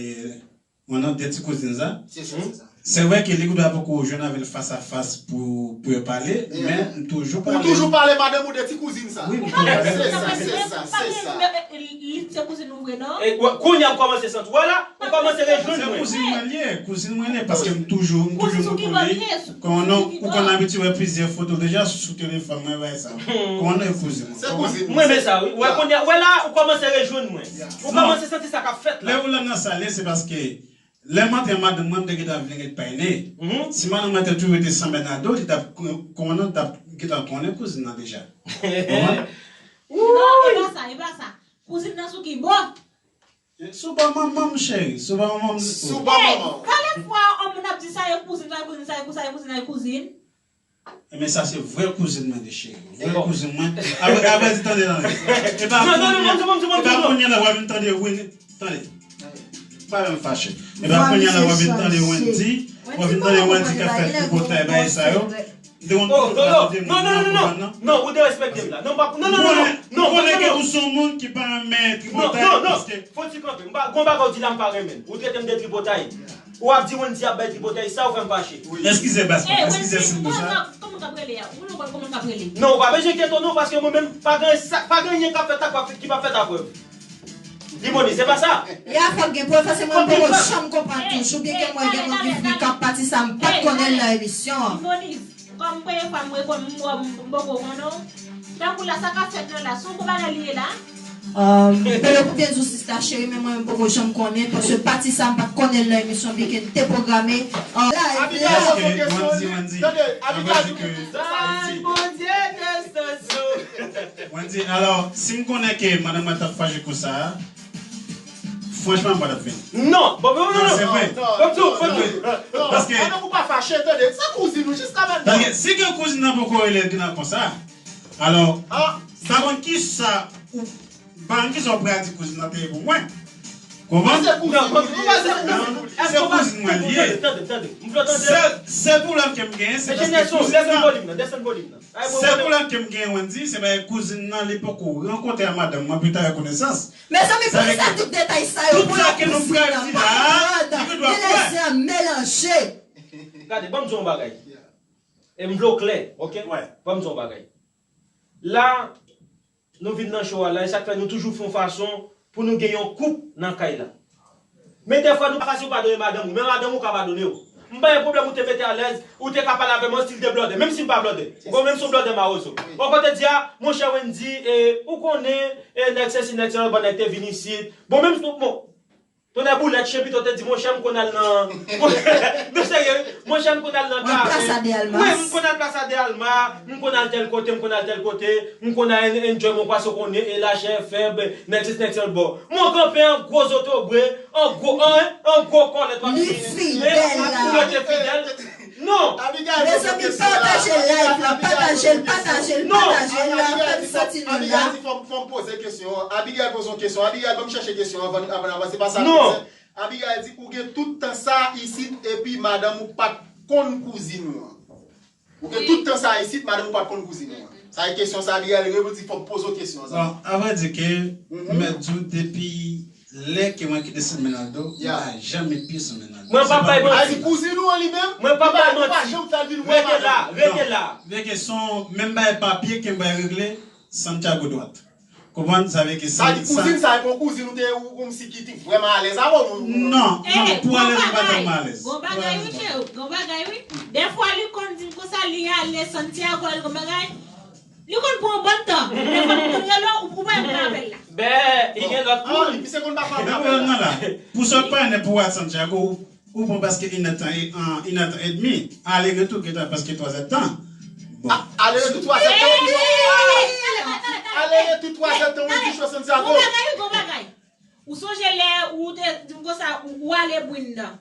mwen nan de ti kouzin sa. Se sa, se sa. Se vre ke li gendwa poko jwenn avè l fas a fas pou, pou yo pale, men m toujou pale. Ou toujou pale madanm ou de ti kouzin sa. Wi, m toujou pale. Se sa, se sa, se sa. Li se kouzin ou vre non? Kounye a m kòmanse santi. Wè la, ou kòmanse rejwenn mwen. Se kouzin mwen li ye, kouzin mwen li ye, paske m toujou, m toujou moutre li. Konnen, ou konn abitye wè plizyè foto deja sou telefòn mwen, bagay sa. Konnen e kouzin mwen. Se kouzin mwen. Mwen renmen sa wi. Wè kounye a, wè la, ou kòmanse rejwenn mwen. Ou kòmanse santi sa k ap fèt la. Lè ou la nan sa l ye, se paske Lè m antre madanm mwen, m te gentan vle ret payne. Si madanm mwen te toujou rete san mèt nan do, li t ap konnen, t ap gentan konnen kouzin nan deja. Konprann? Non, e pa sa, e pa sa. Kouzin nan sou ki bò? Sou bò manman m cheri, sou bò manman m. Sou bò manman w. Talè fwa on moun ap di sa e kouzin, sa e kouzin, sa e kouzin, sa e kouzin, sa e kouzin. Ebyen sa se vrè kouzin mwen li cheri. Vrè kouzin mwen. Avrèdi tande tande. E pa kounye a la w ap vin tande Wendy. Tande. Pa janm fache. E pa kounye a la w ap vin tande Wendy. W ap vin tande Wendy k ap fè tripotay bagay sa yo. M te konn tout la kote moun nan konprann nan. Non, ou derespekte m la. Non, pa, non, non, non, non. Non, konnen ke ou se yon moun ki pa renmen tripotay paske. Fò ti kanpe. M pa, gon bagay ou di la m pa renmen. Ou trete m de tripotay. Ou ap di Wendy ap bay tripotay sa ou fè m fache. Eskize baz mwen, eskize si m di sa. Kòman k ap rele a? Ou konn kòman k ap rele? Non, ou pa bezwen enkyete w non, paske mwen menm, pa gen sa, pa gen anyen k ap fèt la ki p ap fèt a prèv. Dimoni, se pa sa. Ya fòk gen prèv, paske mwen poko janm konprann toujou, byen ke mwen gen moun ki fri k ap pati sa, m pa t konnen l nan emisyon an. Dimoni, Kòm premye fwa m rekonn m wè w m poko konnen w. Tankou la sa k ap fèt la la, se yon gwo bagay li ye la? Ahh, Pele pou byen di w sista cheri, men mwen menm m poko janm konnen, paske pati sa a m pa t konnen l nan emisyon byen ke l te pwograme an live la. Abigail poze yon kesyon li, tande, Abigail di ke tout tan sa Ayiti. Bondye te sanzou. Mwen di, alò, si m konnen ke madanm mwen t ap fache konsa a, Franchman, m pa t ap vini. Non, bon, bon, non, non, non, se vre. Fò m di w, fò m di w. Paske. Pandan ou pa fache, tande, se kouzin ou jiska mentnan. Paske si gen kouzin nan poko rele l nan konsa, alò, m pa konn kisa ou, m pa konn kisa ou pral di kouzin nan te ye pou mwen. Konprann? Se kouzin ou li ye. Se kouzin mwen li ye. Sèl, sèl pwoblèm ke m genyen, se paske kouzin nan. Sèl pwoblèm ke m genyen, Wendy, se paske kouzin nan, li poko rankontre ak madanm mwen pou l ta fè konesans. Mezanmi, poukisa tout detay sa yo pou yon kouzin nan pa konprann? Gen lèzan melanje. Gade, ban m di w yon bagay. E m vle w klè, oke? Ban m di w yon bagay. La, nou vin nan show a la, e sa k fè nou toujou fè yon fason pou nou gen yon koup nan kay la. Men dèfwa nou pa fasil padone madanm ou, men madanm ou ka padone w. M pa gen pwoblèm ou te mete alèz, ou te ka pale avè m an stil de blòdè, menm si m pa blòdè. Ou konprann, menm si w blòdè mawozo. Ou konprann, te di a, monchè Wendy, e, ou konnen, e, nèg sesi, nèg sela, bon, nèg te vin isit. Bon, menm si, bon, tonnè boulèt, chen pito te di, monchè, m konn al nan, non, serye, monchè, m konn al nan kare. Wi, m konn al Plaza de Alma, m konn al tèl kote, m konn al tèl kote, m konn al en-, enjoy mon poisson, konnen, e lachè fèb, nèg sesi, nèg sela, bon. Mwen kanpe an gwo zotobre, an gwo, an, an gwo kòlèt w ap di. Li fidèl la. Ou rete fidèl. Non. Abigail poze yon kesyon la. Mezanmi, pataje live la, pataje l, pataje l, pataje l la, fè m santi nou la. Abigail di fò m, fò m poze kesyon an. Abigail poze yon kesyon. Abigail, ban m chèche kesyon an avan, avan n avanse. Pa sa, Abigail di ou gen tout tan sa isit epi madanm ou pa t konn kouzin ou an. Ou gen tout tan sa isit, madanm ou pa t konn kouzin ou an. Sa e kesyon sa, Abigail reponn di fò m poze w kesyon an. Bon, avrèdi ke, m mèt di w depi lè ke mwen kite San Bernardo, m pa janm met pye San Bernardo. Mwen p ap bay manti. Sa vle di kouzin ou an li menm, mwen p ap bay manti. Li pa janm fè l vin wè madanm ou. Rete la, rete la. Vye kesyon, menm bay papye ke m bay regle, Santiago dwat. Konprann sa vle ke sa. Sa di kouzin sa e pa yon kouzin ou te ou kòmsi ki te vrèman alèz avè w. Non, non, pou alèz ou pa janm alèz. Gon bagay wi cheri, gon bagay wi. Dèfwa li konn di m konsa li ale Santiago al gon bagay. Li konn pran yon bon tan. Dèfwa m konn rele w, ou pa janm pran apèl la. Bè, li gen lòt moun. Ah, li pise konn pa pran apèl la. Pou sa k pa nèt pou al Santiago, Ou pran prèske inèdtan, inèdtan edmi. Ale retou gentan prèske twazèdtan. Bon. Ale retou twazèdtan, wi, di cho. Ale retou twazèdtan, wi, di cho Santiago. Gon bagay, wi, gon bagay. Ou sonje lè ou te di m konsa, ou ale Bwin nan.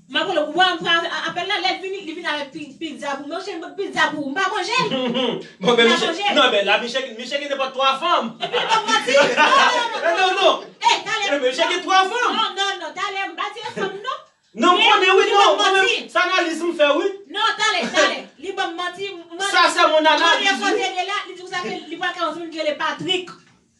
M ap rele w, ou pa pran apèl la, lè l vini, li vin avèk pi-, pizza pou mwen, ou cheri, m pot pizza pou ou, m pa manje l. Bon, men Michel, non, men la, Michel, Michel gen nenpòt twa fanm. Epi li ban m manti. Non, non, non, non, non. Non, non. Eh, talè. Michel gen twa fanm. Non, non, non, talè, m pa tire fanm, non. Non, m konnen wi, non, mwen menm, se analiz m fè wi. Non, talè, talè. Li ban m manti. Ça c'est mon analyse. Kote l ye la, li di konsa ke li pral ka yon moun ki rele Patrick.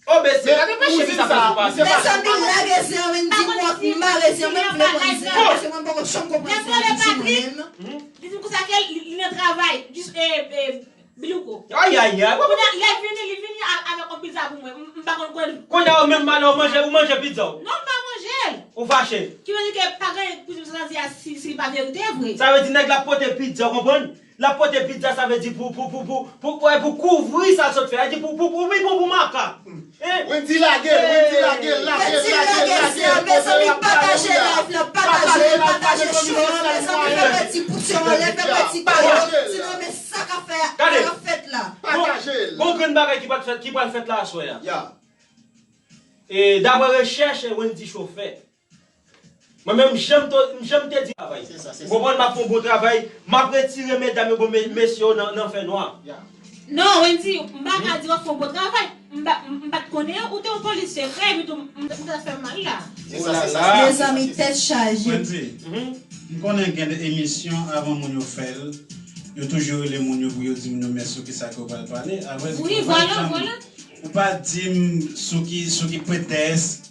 Oh, mesye, ou di sa fè sou pati. Mezanmi, lage zen an, Wendy, m ap mare zen an, mwen m vle konn zen an, paske mwen m poko janm konprann zen an, di mwen menm. Li di m konsa ke li, li nan travay, jis, e, e, Bilouko. Ayayay. Kounye a, lè vini, li vini a- avèk yon pizza pou mwen. M- M pa konn kwen. Kounye a, ou menm malè, ou manje, ou manje pizza w. Non, m pa manje l. Ou fache. Ki vle di ke pa gen kouzin sa di a si, si li pa verite vre. Sa vle di nèg la ap pote pizza, w konprann? L ap pote pizza, sa vle di pou, pou, pou, pou, pou, pou, pou kouvri sa l sot fè. Sa vle di pou, pou, pou, pou, pou, pou makak. Wendy lage l, Wendy lage l, lage l, lage l, lage l. Mezanmi, pataje live la, pataje l, pataje show an, mezanmi, fè mwen ti poutyon anlè, fè mwen ti kado, sinon men sa k ap fè, k ap fèt la. Pataje l. Gon grenn bagay ki pral fèt, ki pral fèt la aswè a. E daprè rechèch Wendy Show fè, Mwen menm, jan m to- jan m te di travay. Ou konprann, m ap fè yon bon travay. M ap retire medam yo, bon, me- mesye yo nan, nan fènwa. Non, Wendy, m pa ka di w ap fè yon bon travay. M pa, m pa t konnen ou te yon polisye vre, epi tou, m, m ta fè mal la. Se sa, se sa. Mezanmi, tèt chaje. Wendy, m konnen gen de emisyon, avan moun yo fè l, yo toujou rele moun yo pou yo di moun yo mèsi sou kisa ke yo pral pale. Apre, ou pa janm, ou pa di m sou ki, sou ki pretèks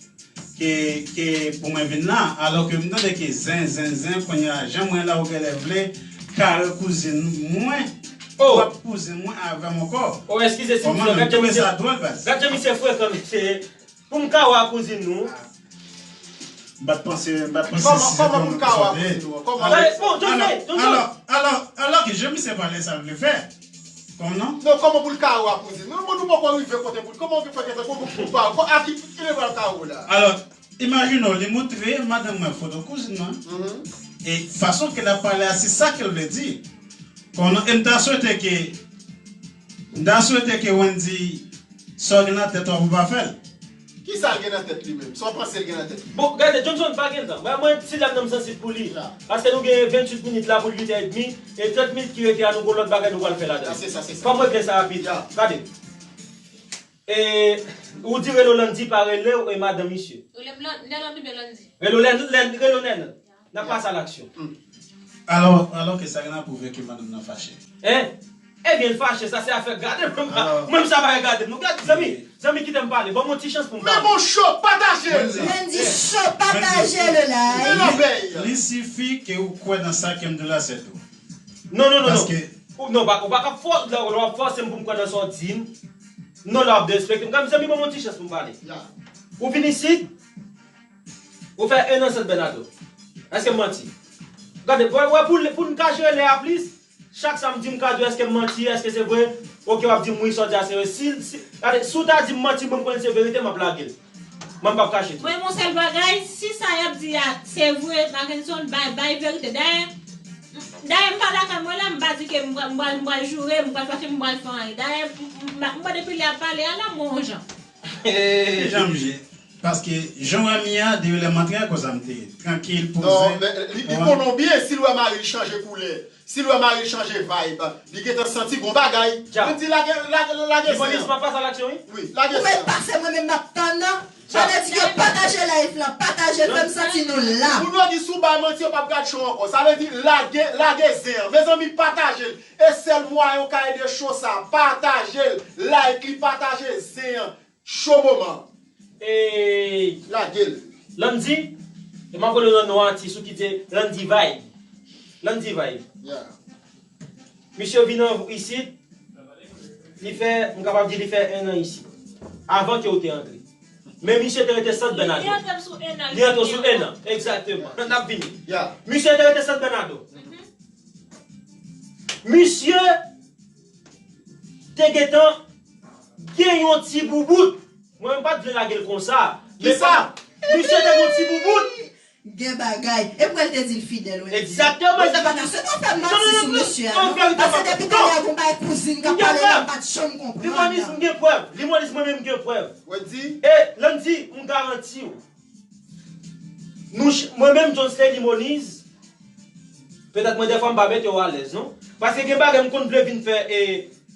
ke, ke pou mwen vin la, alò ke m tande ke zen, zen, zen, kounye a, jan mwen la ou genlè vle kare kouzin mwen, w ap kouzin mwen avè m ankò. Oh, eskize, si m fè, gad jan misye, gad jan misye frekan, mesye. Pou m kare a kouzin nou. M pa t panse, m pa t panse si se pou m ki sòti. Alò, alò, alò ke jan misye pale sa l vle fè. Kòman? Non, kòman pou l kare a kouzin? Non, nou poko rive kote pou, kòman pou fè kèk pou, pou, pou, pou, a ki, ki level kare w la? Alò, imajine w, li montre madanm mwen foto kouzin mwen. E fason ke l ap pale a, se sa ke l vle di. Kòman, e m ta swete ke, m ta swete ke Wendy, sa w gen nan tèt ou a pou pa fè l. Kisa l gen nan tèt li menm? Sa w panse l gen nan tèt li? Bon, gade, Johnson pa gen tan. Mwen, mwen, ti dam nan m sansib pou li. Paske nou gen venntuit minit la pou l uit è edmi, e trant minit ki rete a, nou gon lòt bagay nou pral fè ladan. Fò m regle sa rapid. Gade. E, ou di rele w Landy, pa rele w, e, madanm misye. Rele m Lan- Nèland oubyen Landy? Rele w Len- Len- rele w Nèland. N ap pase a laksyon. Alò, alò ke sa gen apwouve ke madanm nan fache. Hein? Ebyen, l fache, sa se afè gade m. Mwen, sa pa regade m. Nou gade, zanmi, zanmi, kite m pale. Ban m yon ti chans pou m pale. Men bon cho, pataje l. Wendy, cho, pataje le live. Li sifi ke ou kwè nan sa ke m di la, se tou. Non, non, non, non. Paske. Ou, non, ou pa, ou pa ka fò, lè w ap fòse m pou m kwè nan sa w di m. Non, lè w ap derespekte m. Gade, mezanmi, ban m yon ti chans pou m pale. Ou vin isit, ou fè en an San Bernardo. Èske m manti? Gade, wè, wè, pou, pou n ka jere lè a plis, chak sa m di m ka di w, èske m manti, èske se vre? Oke, w ap di m wi, sa w di a se vre. Si, si, gade, si w ta di m manti, mwen m konnen se verite, m ap lage l. Mwen m p ap kache tou. Mwen, yon sèl bagay, si sa y ap di a se vre, Mackenson, bay, bay verite. Dayè, dayè, m pa lakay mwen la, m pa di ke m pral, m pral, m pral joure, m pral fache, m pral fè anyen. Dayè, m, m, m, mwen depi lè y ap pale a la, m wè yon jan. Jan m je. Paske jan w wè m ye a, depi lè m antre a, konsa m te ye. Trankil, poze. Non, men li, li konnen w byen, si l wè mari l chanje koulè. Si l wè mari l chanje vibe, li gentan santi gon bagay. Li di lage, lage, lage zen an. Limonis, m ap pase a laksyon, wi. Wi, lage zen an. Ou mèt pase, mwen menm m ap tann nan. Sa vle di ke pataje live lan, pataje, fè m santi nou la. Moun yo di si w bay manti, yo p ap gad show ankò. Sa vle di lage, lage zen an. Mezanmi, pataje l. E sèl mwayen w ka ede show sa, pataje l. Like li, pataje zen an. Cho moman. Ey! Lage l. Landy, e m ap rele w nan non atis ou ki te Landy Vibe. Landy Vibe. Misye vin an isit, li fè, m kapab di li fè en an isit. Avan ke w te antre. Men misye te rete Sant Bènado. Li antre sou en an. Li antre sou en an, egzakteman. N ap vini. Misye te rete Sant Bènado. Misye te gentan gen yon ti boubout. Mwen menm m pa t vle lage l konsa. Men sa, misye te gen yon ti boubout. Gen bagay. E pou l te di l fidèl, Wendy. Egzakteman. Mwen pa ta sot ap fè manti sou mesye a, non. Paske depi talè a gon bagay kouzin k ap pale la, m pa t janm konprann. Limonis, m gen prèv. Limonis, mwen menm m gen prèv. Wendy. E, Landy, m garanti w. Nou, mwen menm, Jones Lady Moniz, petèt mwen dèfwa m pa mete yo alèz, non. Paske gen bagay m konn vle vin fè e,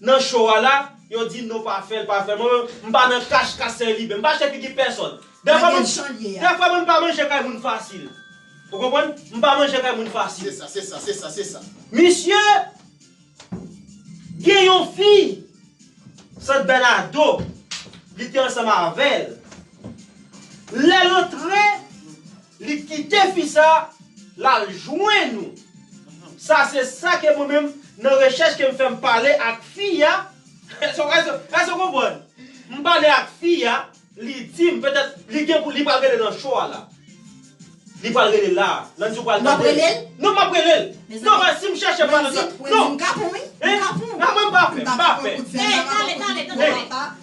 nan show a la, yo di non pa fè l, pa fè l. Mwen menm, m pa nan kach kach sèlibè. M pa chèche figi pèsòn. Dèfwa mwen, dèfwa mwen m pa manje kay moun fasil. Ou konprann? M pa manje kay moun fasil. Se sa, se sa, se sa, se sa. Misye, Gen yon fi Sant Bènado. Li te ansanm avè l. Lè l antre, li kite fi sa, l al jwenn ou. Sa se sa ke mwen menm, nan rechèch ke m fè, m pale ak fi a. Èske, èske, èske w konprann? M pale ak fi a, li di m, petèt, li gen pou li pral rele nan show a la. Li pral rele la. Landy pral tande. W ap rele l? Non, m ap rele l. Non, si m chèche pa nan sa. Non. M ka pran, wi. M ka pran. Nan mwen m pa fè, m pa fè. Ey, talè, talè, talè.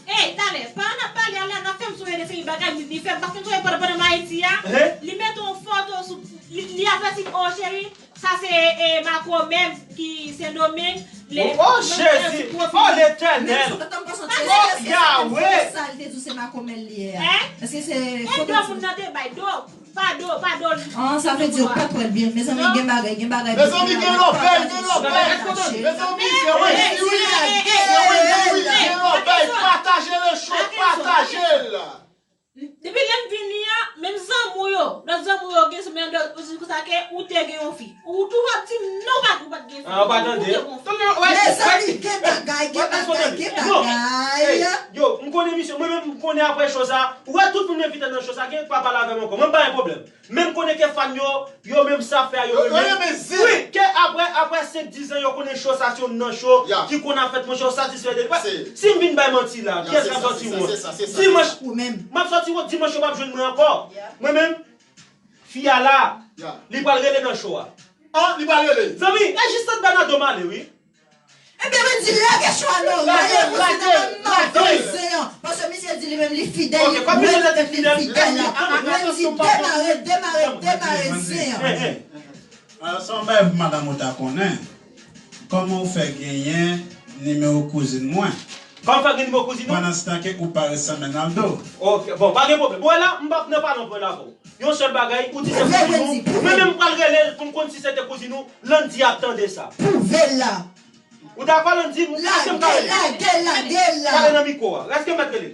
Ey, talè. Pandan n ap pale a la, n ap fè m sonje de seri bagay li, li fè m, paske m sonje pandan, pandan m Ayiti a, li mete yon foto sou, li, li avèti m, o cheri, sa se, e, makomè ki Sendomeng. O Jezi, o Letènèl, o Yawe. Sa l te di w se makomè l ye a? Èske se foto moun nan te bay do? Pa do, pa do. An, sa vle di yo pa t wè l byen. Mezanmi, gen bagay, gen bagay. Mezanmi, gen lòbèy, gen lòbèy. Mezanmi, gen wè, si wi, gen wè, si wi, gen lòbèy. Pataje le show, pataje l. Depi lè m vini an, menm zanmi w yo, lòt zanmi w yo gen sou men, ou di konsa ke ou te gen yon fi. Ou toujou ap di m non, ou pa, ou pa t gen fi. Ou pa tande. Mezanmi, gen bagay, gen bagay, gen bagay. Yo, m konnen misye, mwen menm m konnen apre show sa, ou wè tout moun envite nan show sa, gen pa pale avè m ankò. Mwen m pa gen pwoblèm. Men m konnen ke fan yo, yo menm sa fè a, yo renmen. Wi, ke apre, apre senk, dis an, yo konnen show sa se youn nan show ki konn ap fèt, monchè, yo satisfè de li. Si m vin bay manti la, kiyès k ap sòti wont? Dimanch, m ap sòti wont, dimanch yo p ap jwenn mwen ankò. Mwen menm, fi a la, li pral rele nan show a. An, li pral rele. Zanmi, e jis Sant Bènado m ale, wi. Ebyen, Wendy, lage show a non, lage, lage, lage. Paske misye di li menm li fidèl, li fidèl la. Wendy, demare, demare, demare zen an. Alò, sa yon bagay pou madanm ou ta konnen. Kòman w fè genyen nimewo kouzin mwen? Kòman w fè gen nimewo kouzin ou? Pandan se tan ke ou pa ret san Bènado. Ok, bon, pa gen pwoblèm. Bon, la, m p ap nan pale anpil avè w. Yon sèl bagay, ou di se kouzin ou. Mwen menm m pral rele l pou m konn si se te kouzin ou. Landy ap tande sa. Pwouve l la. Ou dakò, Landy? Èske m ka rele? Lage, lage, lage la. Pale nan mikwo a. Èske m mèt rele?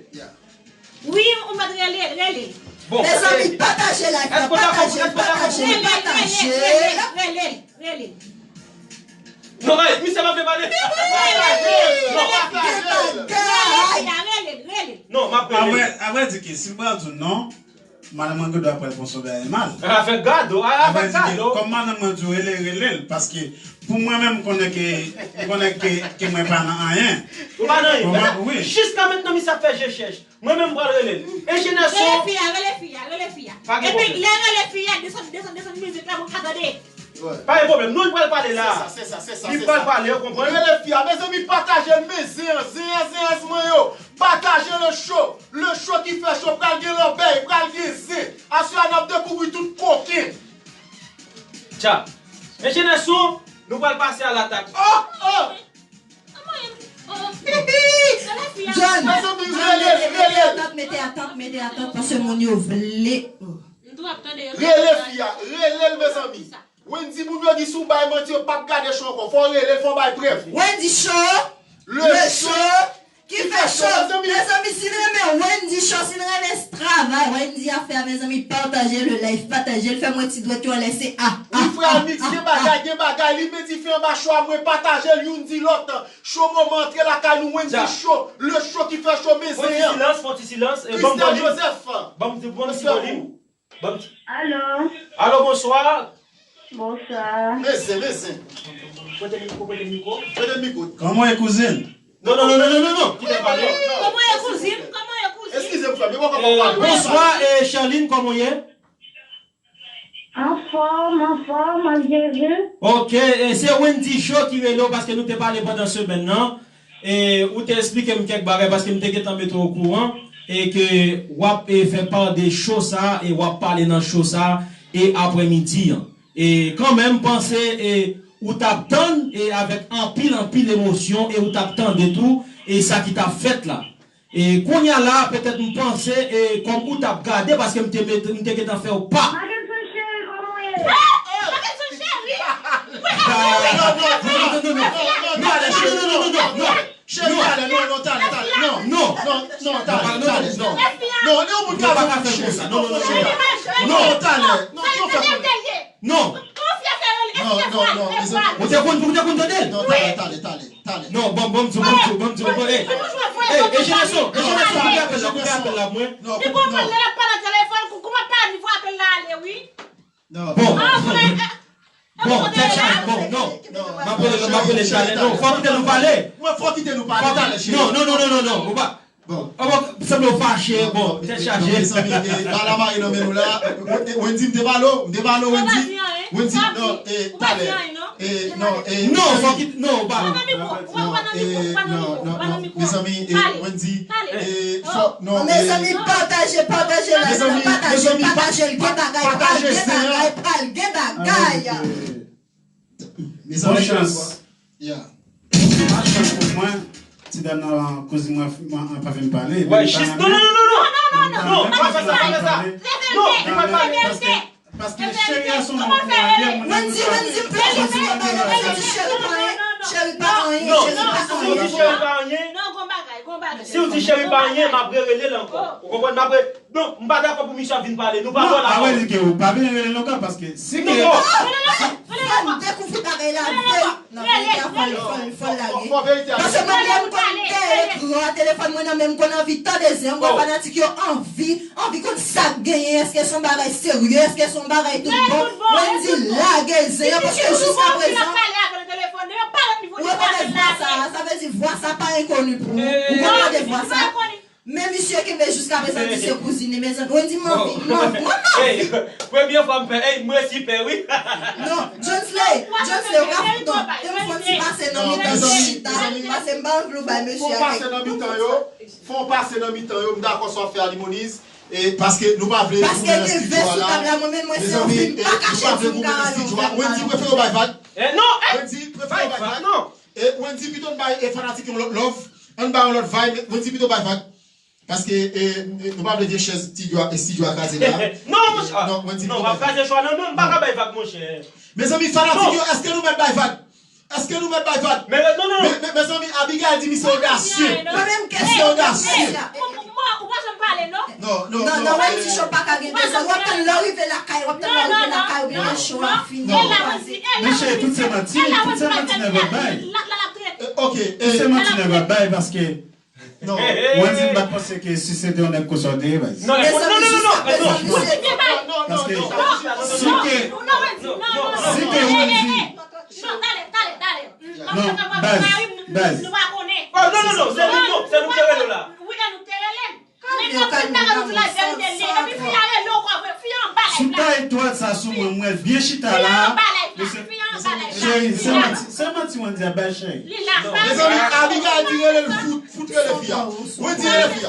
Wi, ou mèt rele, rele. Bon, mezanmi, pataje live la, pataje, pataje, pataje. Rele, rele, rele. Non, misye pa vle pale. Pataje l, non, pataje l. Rele, rele, rele. Non, m ap rele. Avrè, avrè di ke si m pral di w non, madanm mwen gen dwa pral pran son bagay mal. Avèk gado, avèk gado. Kòm madanm mwen di w rele, rele l, paske pou mwen menm, m konnen ke, m konnen ke, ke mwen pa nan anyen. Ou pa nan anyen. Jiska mentnan, misye ap fè je chèch. Mwen menm, m pral rele l. Enjenyè son. Rele fi a, rele fi a, rele fi a. Epi, lè rele fi a, desann, desann, desann mizik la pou m ka tande. Pa gen pwoblèm. Non, li pral pale la. Se sa, se sa, se sa. Li pral pale, ou konprann? Rele fi a. Mezanmi, pataje l, men zen an, zen an, zen an mwen yo. Pataje le show. Le show ki fè cho, pral gen lòbèy, pral gen zen. Aswè a n ap dekouvri tout koken. Tcha. Enjenyè son, nou pral pase a latak. Oh, oh! John, mete atant, mete atant, mete atant, paske moun yo vle. Rele fi a, rele l, mezanmi. Wendy, moun yo di si w bay manti, yo p ap gade show ankò. Fò w rele l, fò w bay prèv. Wendy Show, le show ki fè cho. Mezanmi, si n renmen Wendy Show, si n renmen travay Wendy ap fè a, mezanmi, pataje le live, pataje l, fè mwen ti dwèt yo anlè, se a, a, a, a. Wi, frè Amix, gen bagay, gen bagay. Li met dife anba cho a, mwen pataje l, youn di lòt. Cho moman antre lakay nou, Wendy Show, le show ki fè cho, men zen an. Fon ti silans, fon ti silans. Christian Joseph. Ban m, ban m ti volim. Ban m ti... Alo. Alo, bonswa. Bonswa. Men zen, men zen. Prete mikwo, prete mikwo. Prete mikwo. Kòman w ye, kouzin? Non, non, non. Kite pale. Kòman w ye, kouzin? Kòman w ye, kouzin? Eskize m, frè m, men mwen kòman w pale. Bonswa, e, Charline, kòman w ye? Anfòm, anfòm, an Jezi. Ok, e, se Wendy Show ki rele w paske nou te pale pandan semèn nan. E, ou te eksplike m kèk bagay paske m te gentan mete w okouran e ke w ap, e, fè pa de cho sa e w ap pale nan cho sa e aprèmidi an. E kanmenm, m panse, e, ou t ap tann e avèk anpil, anpil emosyon e ou t ap tande tou e sa ki t ap fèt la. E kounye a la, petèt m panse, e kòm ou t ap gade, paske m te met, m te gentan fè w pa. Mackenson cheri, kòman w ye? Mackenson cheri! Non, non, non, non, non, non, non, non, talè, cheri, non, non, non, non, non. Cheri, talè, non, non, talè, talè, non. Non, non, non, talè, talè, non. Non, li yon moun ki ap fè konsa. Non, non, non, non. Non, talè, non, ki w fè konsa? Non. Non, non, non, mezanmi. Ou te konn, ou te konn tande? Non, talè, talè, talè. Non, bon, bon, di, bon, di, bon, di, bon, hey. Hey, e Jeneso, e Jeneso, koupe apèl la, koupe apèl la, mwen. Non, koupe, non. Li konprann lè l ap pale nan telefòn, kou, kouman pa nivo apèl la ale, wi. Non. Bon. Bon, tèt chaje, bon, non. M ap rele, m ap rele talè, non, fò kite nou pale. Mwen, fò kite nou pale talè, cheri. Non, non, non, non, non, non, ou pa. Bon. Ah, bon, sanble w fache, bon, tèt chaje. Mezanmi, e, bagay la mare nan men nou la. Wendy, m te pale w, m te pale w, Wendy. Wendy, non, e, talè. E, non, e, non, fò kite, non, ou pa. Non, e, non, non, non, mezanmi, e, Wendy, e, fò, non, e, mezanmi, pataje, pataje live la, pataje, pataje l, gen bagay, pral gen bagay, pral gen bagay. Mezanmi, bon chans. Yeah. Bon chans pou mwen, ti dam nan koze mwen, mwen pa fin pale. Wè, jis, non, non, non, non, non. Non, non, non, pa fè sa, pa fè sa. Non, li pa pale. Paske, paske cheri a se yon moun ki lage moun nan. Wendy, Wendy, m plede di, m plede di, cheri pa anyen, cheri pa anyen, cheri pa anyen. Si w di cheri pa anyen, si w di cheri pa anyen, m ap rerele l ankò. Ou konprann? M ap re-, non, m pa dakò pou misye ap vin pale. Nou pa bò la. Non, a vrè di ke ou pa vin rele l ankò, paske si ke... Non, non, non, non, non. Fò n dekouvri bagay la, vre. Non, verite a fò l, fò l, fò l lage. Paske mwen menm, m konn dèyè ekran an, telefòn mwen nan men m, m konn anvi tande zen, m wè fanatik yo anvi, anvi konn sa k genyen, èske se yon bagay serye, èske se yon bagay tout bon. Mwen di lage zen an, paske jiska prezan, ou rekonèt vwa sa, sa vle di vwa sa pa enkoni pou ou. Ou konn tande vwa sa? Men misye kenbe jiska prezan di se kouzin li, mezanmi. Wendy, m anvi, m anvi, mwen anvi. Premye fwa m fè, ey, m resi pè, wi. Non, Jonesley, Jonesley, ou ka foutan. Yon fon ti pase nan mitan yo chita. Pase m pa anvi ou bay mesye a kèk. Fon pase nan mitan yo. Fon pase nan mitan yo. M dakò sa w fè a, Limoniz. E paske nou pa vle goumen nan estidyo a la. Mezanmi, e, nou pa vle goumen nan estidyo a. Wendy, prefere w bay vag. Wendy, prefere w bay vag. E Wendy, pito n bay, e, fanatik yon lòt love. Ann bay yon lòt vibe. Wendy, pito bay vag. Paske, e, e, nou pa vle vye chèz estidyo a, estidyo a kraze la. Non, monchè. Non, Wendy, pito bay vag. Non, w ap kraze cho a nan men m, m pa ka bay vag, monchè. Mezanmi, fanatik yo, èske nou mèt bay vag? Èske nou mèt bay vag? Men, non, non, non. Men, men, mezanmi, Abigail di misye odasye. Mwen menm kesyon. Misye odasye. Ou pa janm pale, non. Non, non, non, non, Wendy, cho pa ka gen dezòd. W ap tann lè w rive lakay, w ap tann lè w rive lakay, oubyen lè cho a fini, w ap kraze. Mesye, tout se manti, tout se manti nan vòt bay. E, ok, e, tout se manti nan vòt bay, paske Wendy, m pa t panse ke si se te yon nèg konsa w te ye, baz. Non, non, non, non, non, non. Paske si ke, si ke Wendy, non, baz, baz. Oh, non, non, non, se nou, non, se nou ki te rele w la. Sou ta etwal sa sou mwen, m wè l byen chita la. Cheri, se manti, se manti Wendy ap bay, cheri. Mezanmi, Abigail di rele l fout, fout rele fi a. Wendy rele fi a.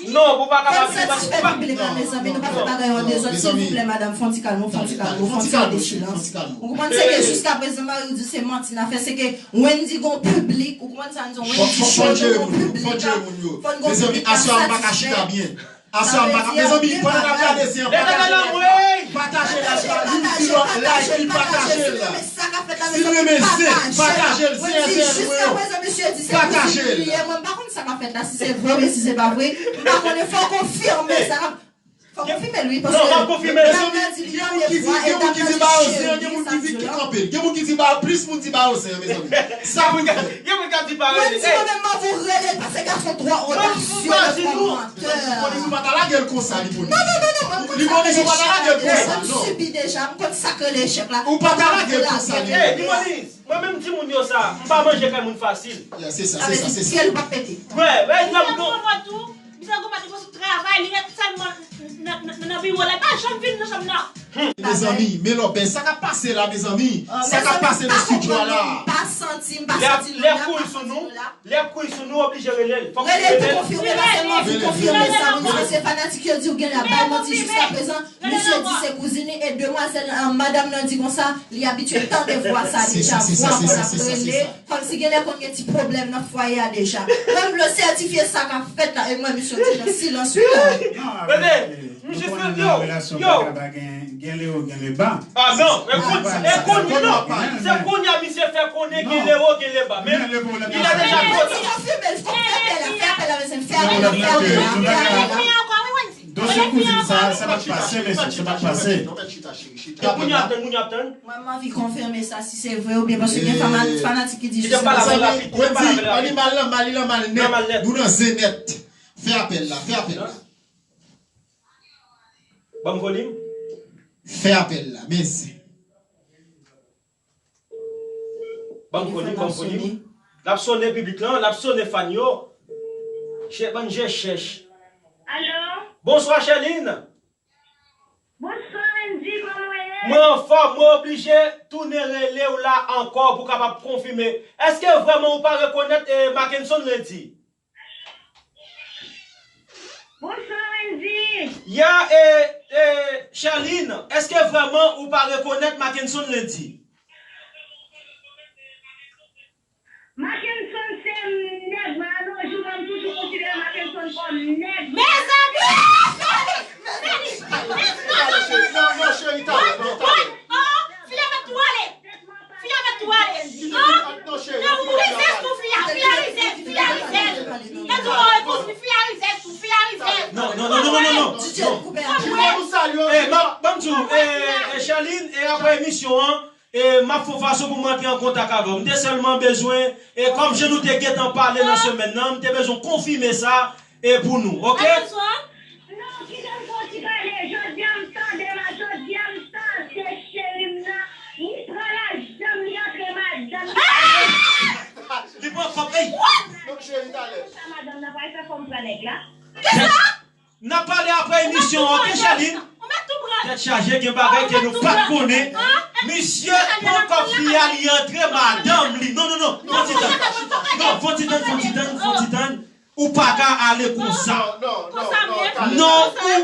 Non, pou pa kapab. Fò n satisfè piblik la, mezanmi, nou pa fè bagay yo an dezòd, silvouplè, madanm, fè yon ti kalm, fè yon ti kalm, fè yon ti kalm, silans. Ou konprann, se ke jiska prezan, mari w di se manti n ap fè, se ke Wendy gon piblik, ou konprann sa m di w, Wendy cho, nou gon piblik la. Fò n gon piblik la satisfè. Aswè a m pa ka chita byen. Aswè a m pa ka, mezanmi, pandan n ap gade zen an, pataje live la. Pataje live la, youn di lòt, like li, pataje l. Si l renmen zen, pataje l, zen an se zen nou yo. Pataje l. Mwen pa konn sa k ap fèt la, si se vre oubyen si se pa vre. M pa konnen, fò w konfime sa. Fò konfime l, wi, paske... Non, m ap konfime l. Gen moun ki di, gen moun ki di ba yo zen, gen moun ki di ki kanpe l. Gen moun ki di ba, plis moun di ba yo zen, mezanmi. Sa pou n fè. Gen moun k ap di parèy. Mwen di mwen menm, m anvi rele l paske gason twò odasye, twò mantè. Limoniz, ou pa ta lage l konsa, Limoniz. Non, non, non, non, mwen m konn sa k ap pase. Limoniz, ou pa ta lage l konsa, non. Mwen m sibi deja, m konn sa k rele echèk la. Ou pa ta lage l konsa, Limoniz. Limoniz. Mwen menm timoun yo sa, m pa manje kay moun fasil. Ya, se sa, se sa, se sa. Sa vle di, fyèl pa pete. Wè, wè, non, non. Misye gon pati sou travay, li ret sèlman nan, nan, nan, nan biwo la, li pa janm vin nan chanm nan. Mezanmi, men lòbèy, sa k ap pase la, mezanmi? Sa k ap pase nan estidyo a la? M pa santi, m pa santi lè a, m pa santi nou la. Lè ap kouri sou nou, oblije rele l. Fòk rele l pou konfime, paske m anvi konfime sa, m di paske fanatik yo di w genlè ap bay manti jiska prezan. Misye di se kouzin li, e demwazèl, ah, madanm nan di konsa, li abitye tande vwa sa deja, vwa konsa k rele, kòmsi genlè konn gen ti pwoblèm nan fwaye a deja. Mwen m vle w sètifye sa k ap fèt la, e mwen misye di nan silans wi la. Tande, misye sèt yo, yo. Gen le wo, gen le ba. Ah non, e kounye a, se kounye a misye fè konnen gen le wo, gen le ba. Men il a déjà trop tard. Fè apèl la, fè apèl la, mezanmi, fè apèl la, fè apèl la, fè apèl la. Kouzin sa, sa pa t pase, mesye, sa pa t pase. Moun yo ap tann, moun yo ap tann. Mwen, m anvi konfime sa, si se vre oubyen, paske gen fama-, fanatik ki di jis. Kite m pale avè l rapid, kite m pale avè l rapid. Animal lan mal, li lan mal nèt. Nou nan zen nèt. Fè apèl la, fè apèl la. Ban m volim. Fè apèl la, mèsi. Ban m volim, ban m volim. L ap sonnen piblik lan, l ap sonnen fan yo. Chè, bann je chèch. Alo? Bonswa, Chèlin. Bonswa, Wendy, kòman w ye? Mwen anfòm, mwen oblije tounen rele w la ankò pou kapab konfime. Èske vrèman ou pa rekonèt, eh, Mackenson Lundi? Bonswa, Wendy. Ya, eh, eh, Chèlin, èske vrèman ou pa rekonèt Mackenson Lundi? Mackenson se nèg, mwen, a nos jours, mwen, m toujou konsidere Mackenson kòm nèg. Mezanmi! Mezanmi! Mezanmi! Talè, cheri. Non, non, cheri, talè, non, talè. Oh, fi a mèt tou ale. Fi a mèt tou ale. Non, non, cheri, non, ou rizèz tou, fi a, fi a rizèz, fi a rizèz. Mwen di w, oh, fi a rizèz tou, fi a rizèz. Non, non, non, non, non, non, non. Di Dye koupe a. Eh, ban, ban m di w, eh, eh, Chèlin, e apre emisyon an, e m ap fè yon fason pou m antre an kontak avè w. M te sèlman bezwen, e kòm jan nou te gentan pale nan semèn nan, m te bezwen konfime sa, e pou nou, oke? Non, kite m fè yon ti pale. Jodi a m tande, ma, jodi a m tande cheri m nan. Li pran lajan m, li antre madanm li. Li pran kòb, ey! Donk, cheri, talè. Sa madanm nan pral fè kòm pran nèg la. Kisa? N ap pale apre emisyon an, oke, Chèlin? Ou mèt tou pran. Tèt chaje, gen bagay ke nou pa t konnen. Misye pran kòb fi a, li antre madanm li. Non, non, non, fon ti tann. Non, fon ti tann, fon ti tann, fon ti tann. Ou pa ka ale konsa. Non, non, non, non, talè. Non, ou,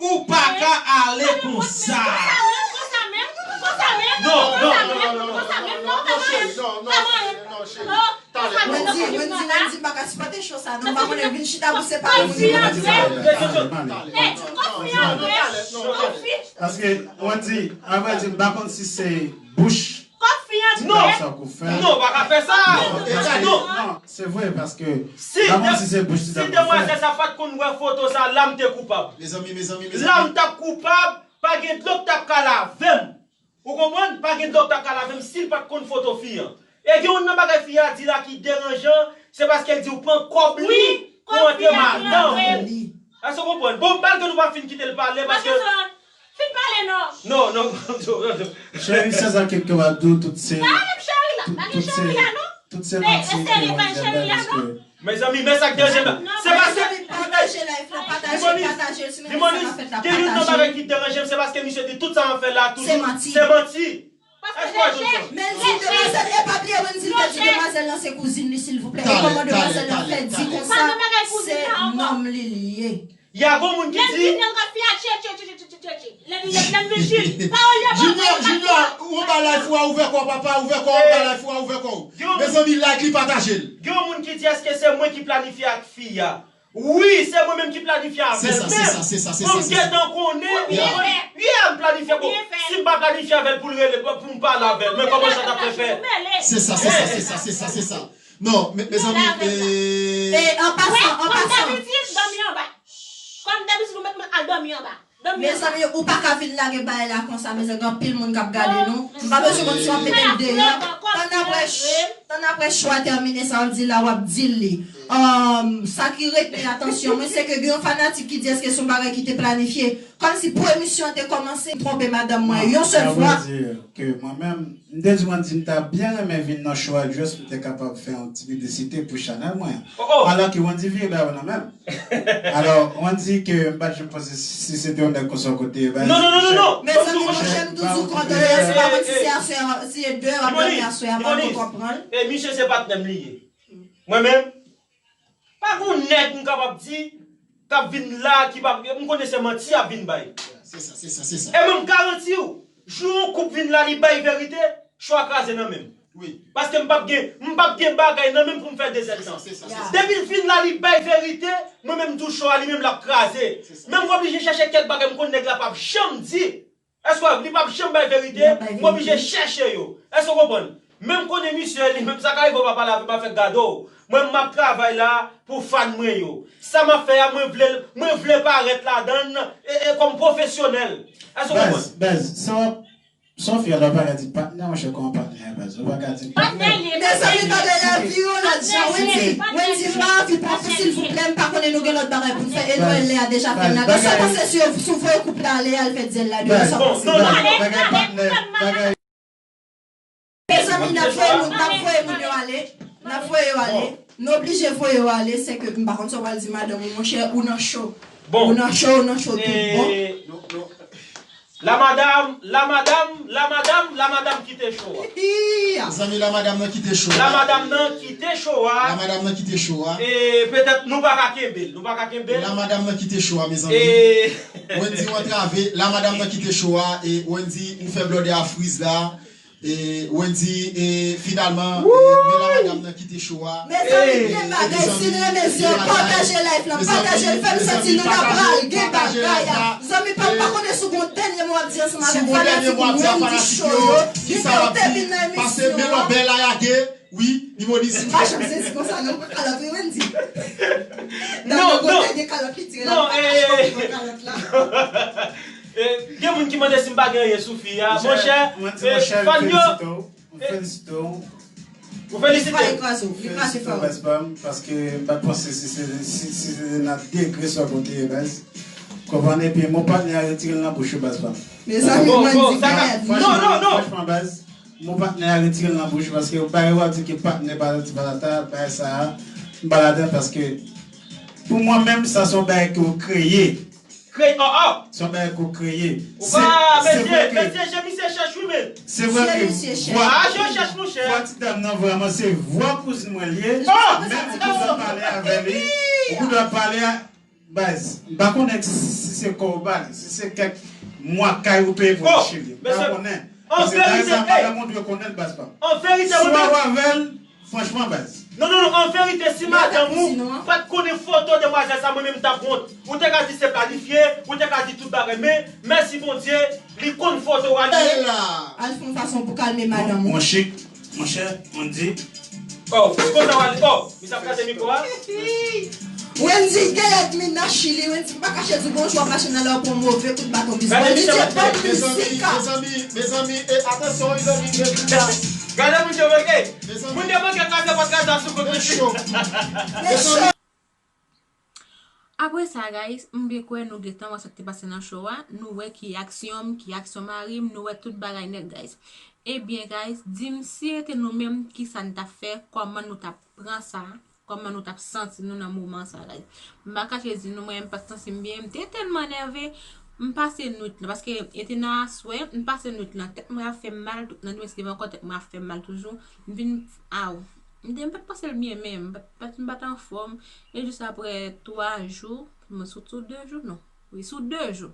ou pa ka ale konsa. Konsa menm, konsa menm, konsa menm. Non, non, non, non, non, non, non, non, cheri, non, non, cheri, non, cheri. Talè, non. Wendy, Wendy, Wendy, m pa ka sipòte cho sa, non, m pa konnen vin chita pou separe moun yo. Talè, talè, talè, non, non, talè, non, talè. Paske, Wendy, avrèdi, m pa konn si se bouch. Kòb fi an. Non, non, pa ka fè sa. Non, non, se vre, paske si demwazèl sa pa t konn wè foto sa, la m te koupab. Mezanmi, mezanmi, mezanmi. La m t ap koupab, pa gen dlo k t ap ka lave m. Ou konprann? Pa gen dlo k t ap ka lave m si l pa t konn foto fi an. E gen youn nan bagay fi a di la ki deranjan, se paske l di w pran kòb li pou antre madanm ou. Èske w konprann? Bon, malgre nou pa fin kite l pale, paske Fin pale non. Non, non, non, non, non. Cheri, se sa ke, ke w ap di w, tout se, tout, tout se, tout se manti ke w ap di la, paske Mezanmi, men sa k deranje m la. Se paske, pataje live la, pataje, pataje l, si men sa k ap fèt la, pataje l. Gen youn nan bagay ki deranje m, se paske misye di tout sa m ap fè la, tout se manti. Se manti. Èske w jwenn sa? Men l di demwazèl, e pa bliye, men l di l te di demwazèl lan se kouzin li, silvouplè. E kòman demwazèl lan fè di konsa se nonm li li ye? Ya, gon moun ki di. Lè m vin, lè m ka fi a tche, tche, tche, tche, tche, tche, tche. Lè m, lè m, lè m vin Jil. Pawòl yo pa Junior, Junior, ou anba live ou a, ouvè kò w, papa, ouvè kò w, anba live ou a, ouvè kò w. Mezanmi, like li, pataje l. Gen yon moun ki di, èske se mwen ki planifye ak fi a? Wi, se mwen menm ki planifye avè l. Se sa, se sa, se sa, se sa. Pou m gentan konnen. Ou byen fè. Yeah, m planifye, bon, si m pa planifye avè l pou l rele, pou m pale avè l, men kòman sa t ap fè fèt? Se sa, se sa, se sa, se sa, se sa. Non, me-, mezanmi, eh, e an pasan, an pasan. Kòm dabitid, dòmi anba. Kòm dabitid, ou mèt al dòmi anba. Mezanmi, ou pa ka vin lage bagay la konsa, mezanmi, gen anpil moun k ap gade nou. M pa bezwen konn si w ap mete m deyò. Tann apre ch-, tann apre cho a tèmine, sa w di la, w ap di li. Um, sa ki retni atansyon mwen, se ke gen yon fanatik ki di, èske se yon bagay ki te planifye? Kòmsi pou emisyon an te kòmanse, m twonpe madanm mwen yon sèl fwa. Ke mwen menm, m te di Wendy m ta byen renmen vin nan show a, just pou m te kapab fè yon ti piblisite pou chanèl mwen. Alò ke Wendy vire ba yo nan menm. Alò, Wendy ke m pa t janm panse si se te yon nèg konsa kote, ba. Non, non, non, non, non. Mezanmi, monchè, m toujou kondoleyans, m pa konn si se aswè, si se de ap dòmi aswè a, m pa ko konprann. E misye se patnè m li ye. Mwen menm, pa gon nèg m kapab di k ap vin la ki pa, m konnen se manti y ap vin bay. Se sa, se sa, se sa. E mwen m garanti w, jou yon koup vin la li bay verite, cho a kraze nan men m. Wi. Paske m p ap gen, m p ap gen bagay nan men m pou m fè dezèdtan. Se sa, se sa, se sa. Depi l vin la li bay verite, mwen menm m di w cho a li menm l ap kraze. Se sa. Men m oblije chèche kèk bagay m konn nèg la p ap janm di. Èske w wè, li p ap janm bay verite, m oblije chèche yo. Èske w konprann? Men m konnen misye li menm, sa ka rive w pa pale avè m, afè gade w. Mwen m ap travay la pou fan mwen yo. Sa m ap fè a, mwen vle, mwen vle parèt ladan l e, e kòm pwofesyonèl. Èske w konprann? Baz, baz, sa w ap, sa w ap fè a la, w pa ka di patnè, monchè, kòman patnè a, baz? Ou pa ka di patnè. Patnè li ye, mezanmi, tande la, pi onèt jan, Wendy, Wendy, m pa anvi pran w, silvouplè, m pa konnen nou gen lòt bagay pou n fè, e nou wè lè a deja fè n la. Sa w panse si w voye koup la ale, al fè dyèl la deyò, sa w panse? Bon, non, non, non. Bagay patnè, bagay. Mezanmi, n ap voye moun, n ap voye moun yo ale. N ap voye yo ale. Nou oblije voye yo ale, se ke m pa konn sa w pral di madanm ou, monchè, ou nan cho. Ou nan cho, ou nan cho tout bon. La madam, la madam, la madam, la madam kite cho a. Mezanmi, la madam nan kite cho a. La madam nan kite cho a. La madam nan kite cho a. E petèt nou pa ka kenbe l, nou pa ka kenbe l. La madam nan kite cho a, mezanmi. E Wendy, w antrave, la madam nan kite cho a, e Wendy, ou fè blòdè a friz la. E Wendy, e finalman, e, men la madam nan kite cho a. Mezanmi, gen bagay, si n renmen zen, pataje live lan, pataje l, fè m santi nou nan pral gen bagay a. Zanmi pa m, pa konnen si w gon dènye mo w ap di ansanm avèk fanatik Wendy Show yo, depi w te vin nan emisyon an. Pase men lòbèy la yage, wi, li Monis. M pa janm sezi konsa non, kalòt wi Wendy. Dam nan gon dènye kalòt li tire la, m pa kache w pou kalòt la. E, gen moun ki mande si m pa gen anyen sou fi a. Monchè, e, fan yo. M felisite w. Ou felisite m. Li pa ekraze w, li pa ekraze w. Baz pa m, paske m pa t panse si se, si, si se nan degre sa w konte ye, baz. Konprann, epi mo patnè a retire l nan bouch ou, baz pa m. Mezanmi, mwen di kèt. Non, non, non. Franchman, baz, mo patnè a retire l nan bouch ou, paske bagay w ap di ke patnè pa ti patata, bagay sa a, m pa ladan, paske pou mwen menm, sa se yon bagay ke w kreye. Kreye, oh, oh. Se yon bagay ke w kreye. Ou pa, mesye, mesye, je misye chèch wi, men. Se vre ke vwa, vwa ti dam nan vrèman se vwa kouzin mwen li ye. Men ou gendwa pale avè li. Ou gendwa pale a, baz, m pa konnen si se kò w ba li, si se kèk mwa kay ou peye pou l chili. M pa konnen. Paske bagay sa, madanm ou dwe konnen l, baz pa m. Si w ap avè l, Franchman, baz. Non, non, non, an verite, si madanm ou pa t konnen foto demwazèl sa, mwen menm m t ap wont. Ou te ka di se planifye, ou te ka di tout bagay, men, mèsi Bondye, li konn foto a li. Al fè yon fason pou kalme madanm ou. Mon chik, monchè, Wendy. Oh, konsa w al, oh, misye ap kraze mikwo a. Wendy gen lènmi nan Chili, Wendy pa kache di bonjou ap mache nan lè w pran move kout baton bizbòl. Li di bon mizik. Mezanmi, mezanmi, e, atansyon, wi, zanmi, mezanmi. Gade moun yo bloke. Moun yo bloke kraze pòt kraze a sou kont misye. Apre sa, guys, m byen kwè nou gentan wè sa k te pase nan show a. Nou wè ki aksyon m, ki aksyon mari m, nou wè tout bagay nèt, guys. Ebyen, guys, di m si se te nou menm, kisa n t ap fè, kòman nou t ap pran sa. Kòman nou t ap santi nou nan moman sa la? M pa kache di nou, mwen, m pa t santi m byen, m te tèlman nève, m pase nwit lan, paske e te nan aswè, m pase nwit lan, tèt mwen ap fè m mal, tout nan demen se devan ankò, tèt mwen ap fè m mal toujou, m vin, aw, m te, m pa t pase l byen, men m pa t, m pa t anfòm, e jis aprè twa jou, mwen sou, sou de jou, non, wi, sou de jou,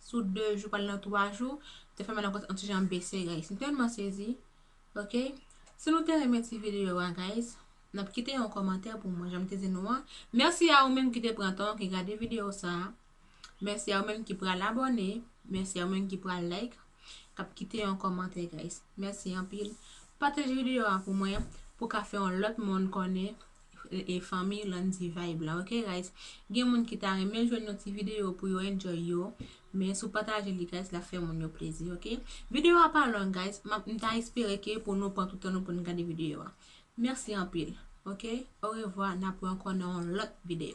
sou de jou, pral nan twa jou, te fè m al ankò, yon ti jan bese, guys, m tèlman sezi. Ok? Si nou te renmen ti videyo a, guys, n ap kite yon kòmantè pou mwen, jan m te di nou an. Mèsi a ou menm ki te pran tan w, ki gade videyo sa a. Mèsi a ou menm ki pral abòne. Mèsi a ou menm ki pral like, k ap kite yon kòmantè, guys. Mèsi anpil. Pataje videyo a pou mwen, pou ka fè yon lòt moun konnen e, e fanmi Landy Vibe la, ok, guys? Gen moun ki ta renmen jwenn yon ti videyo pou yo enjoy yo, men si w pataje li, guys, l ap fè moun yo plezi, ok? Videyo a pa long, guys, m ap, m ta espere ke pou nou pran tout tan nou pou n gade videyo a. Mèsi anpil, ok? Orevwa, n ap wè ankò nan yon lòt videyo.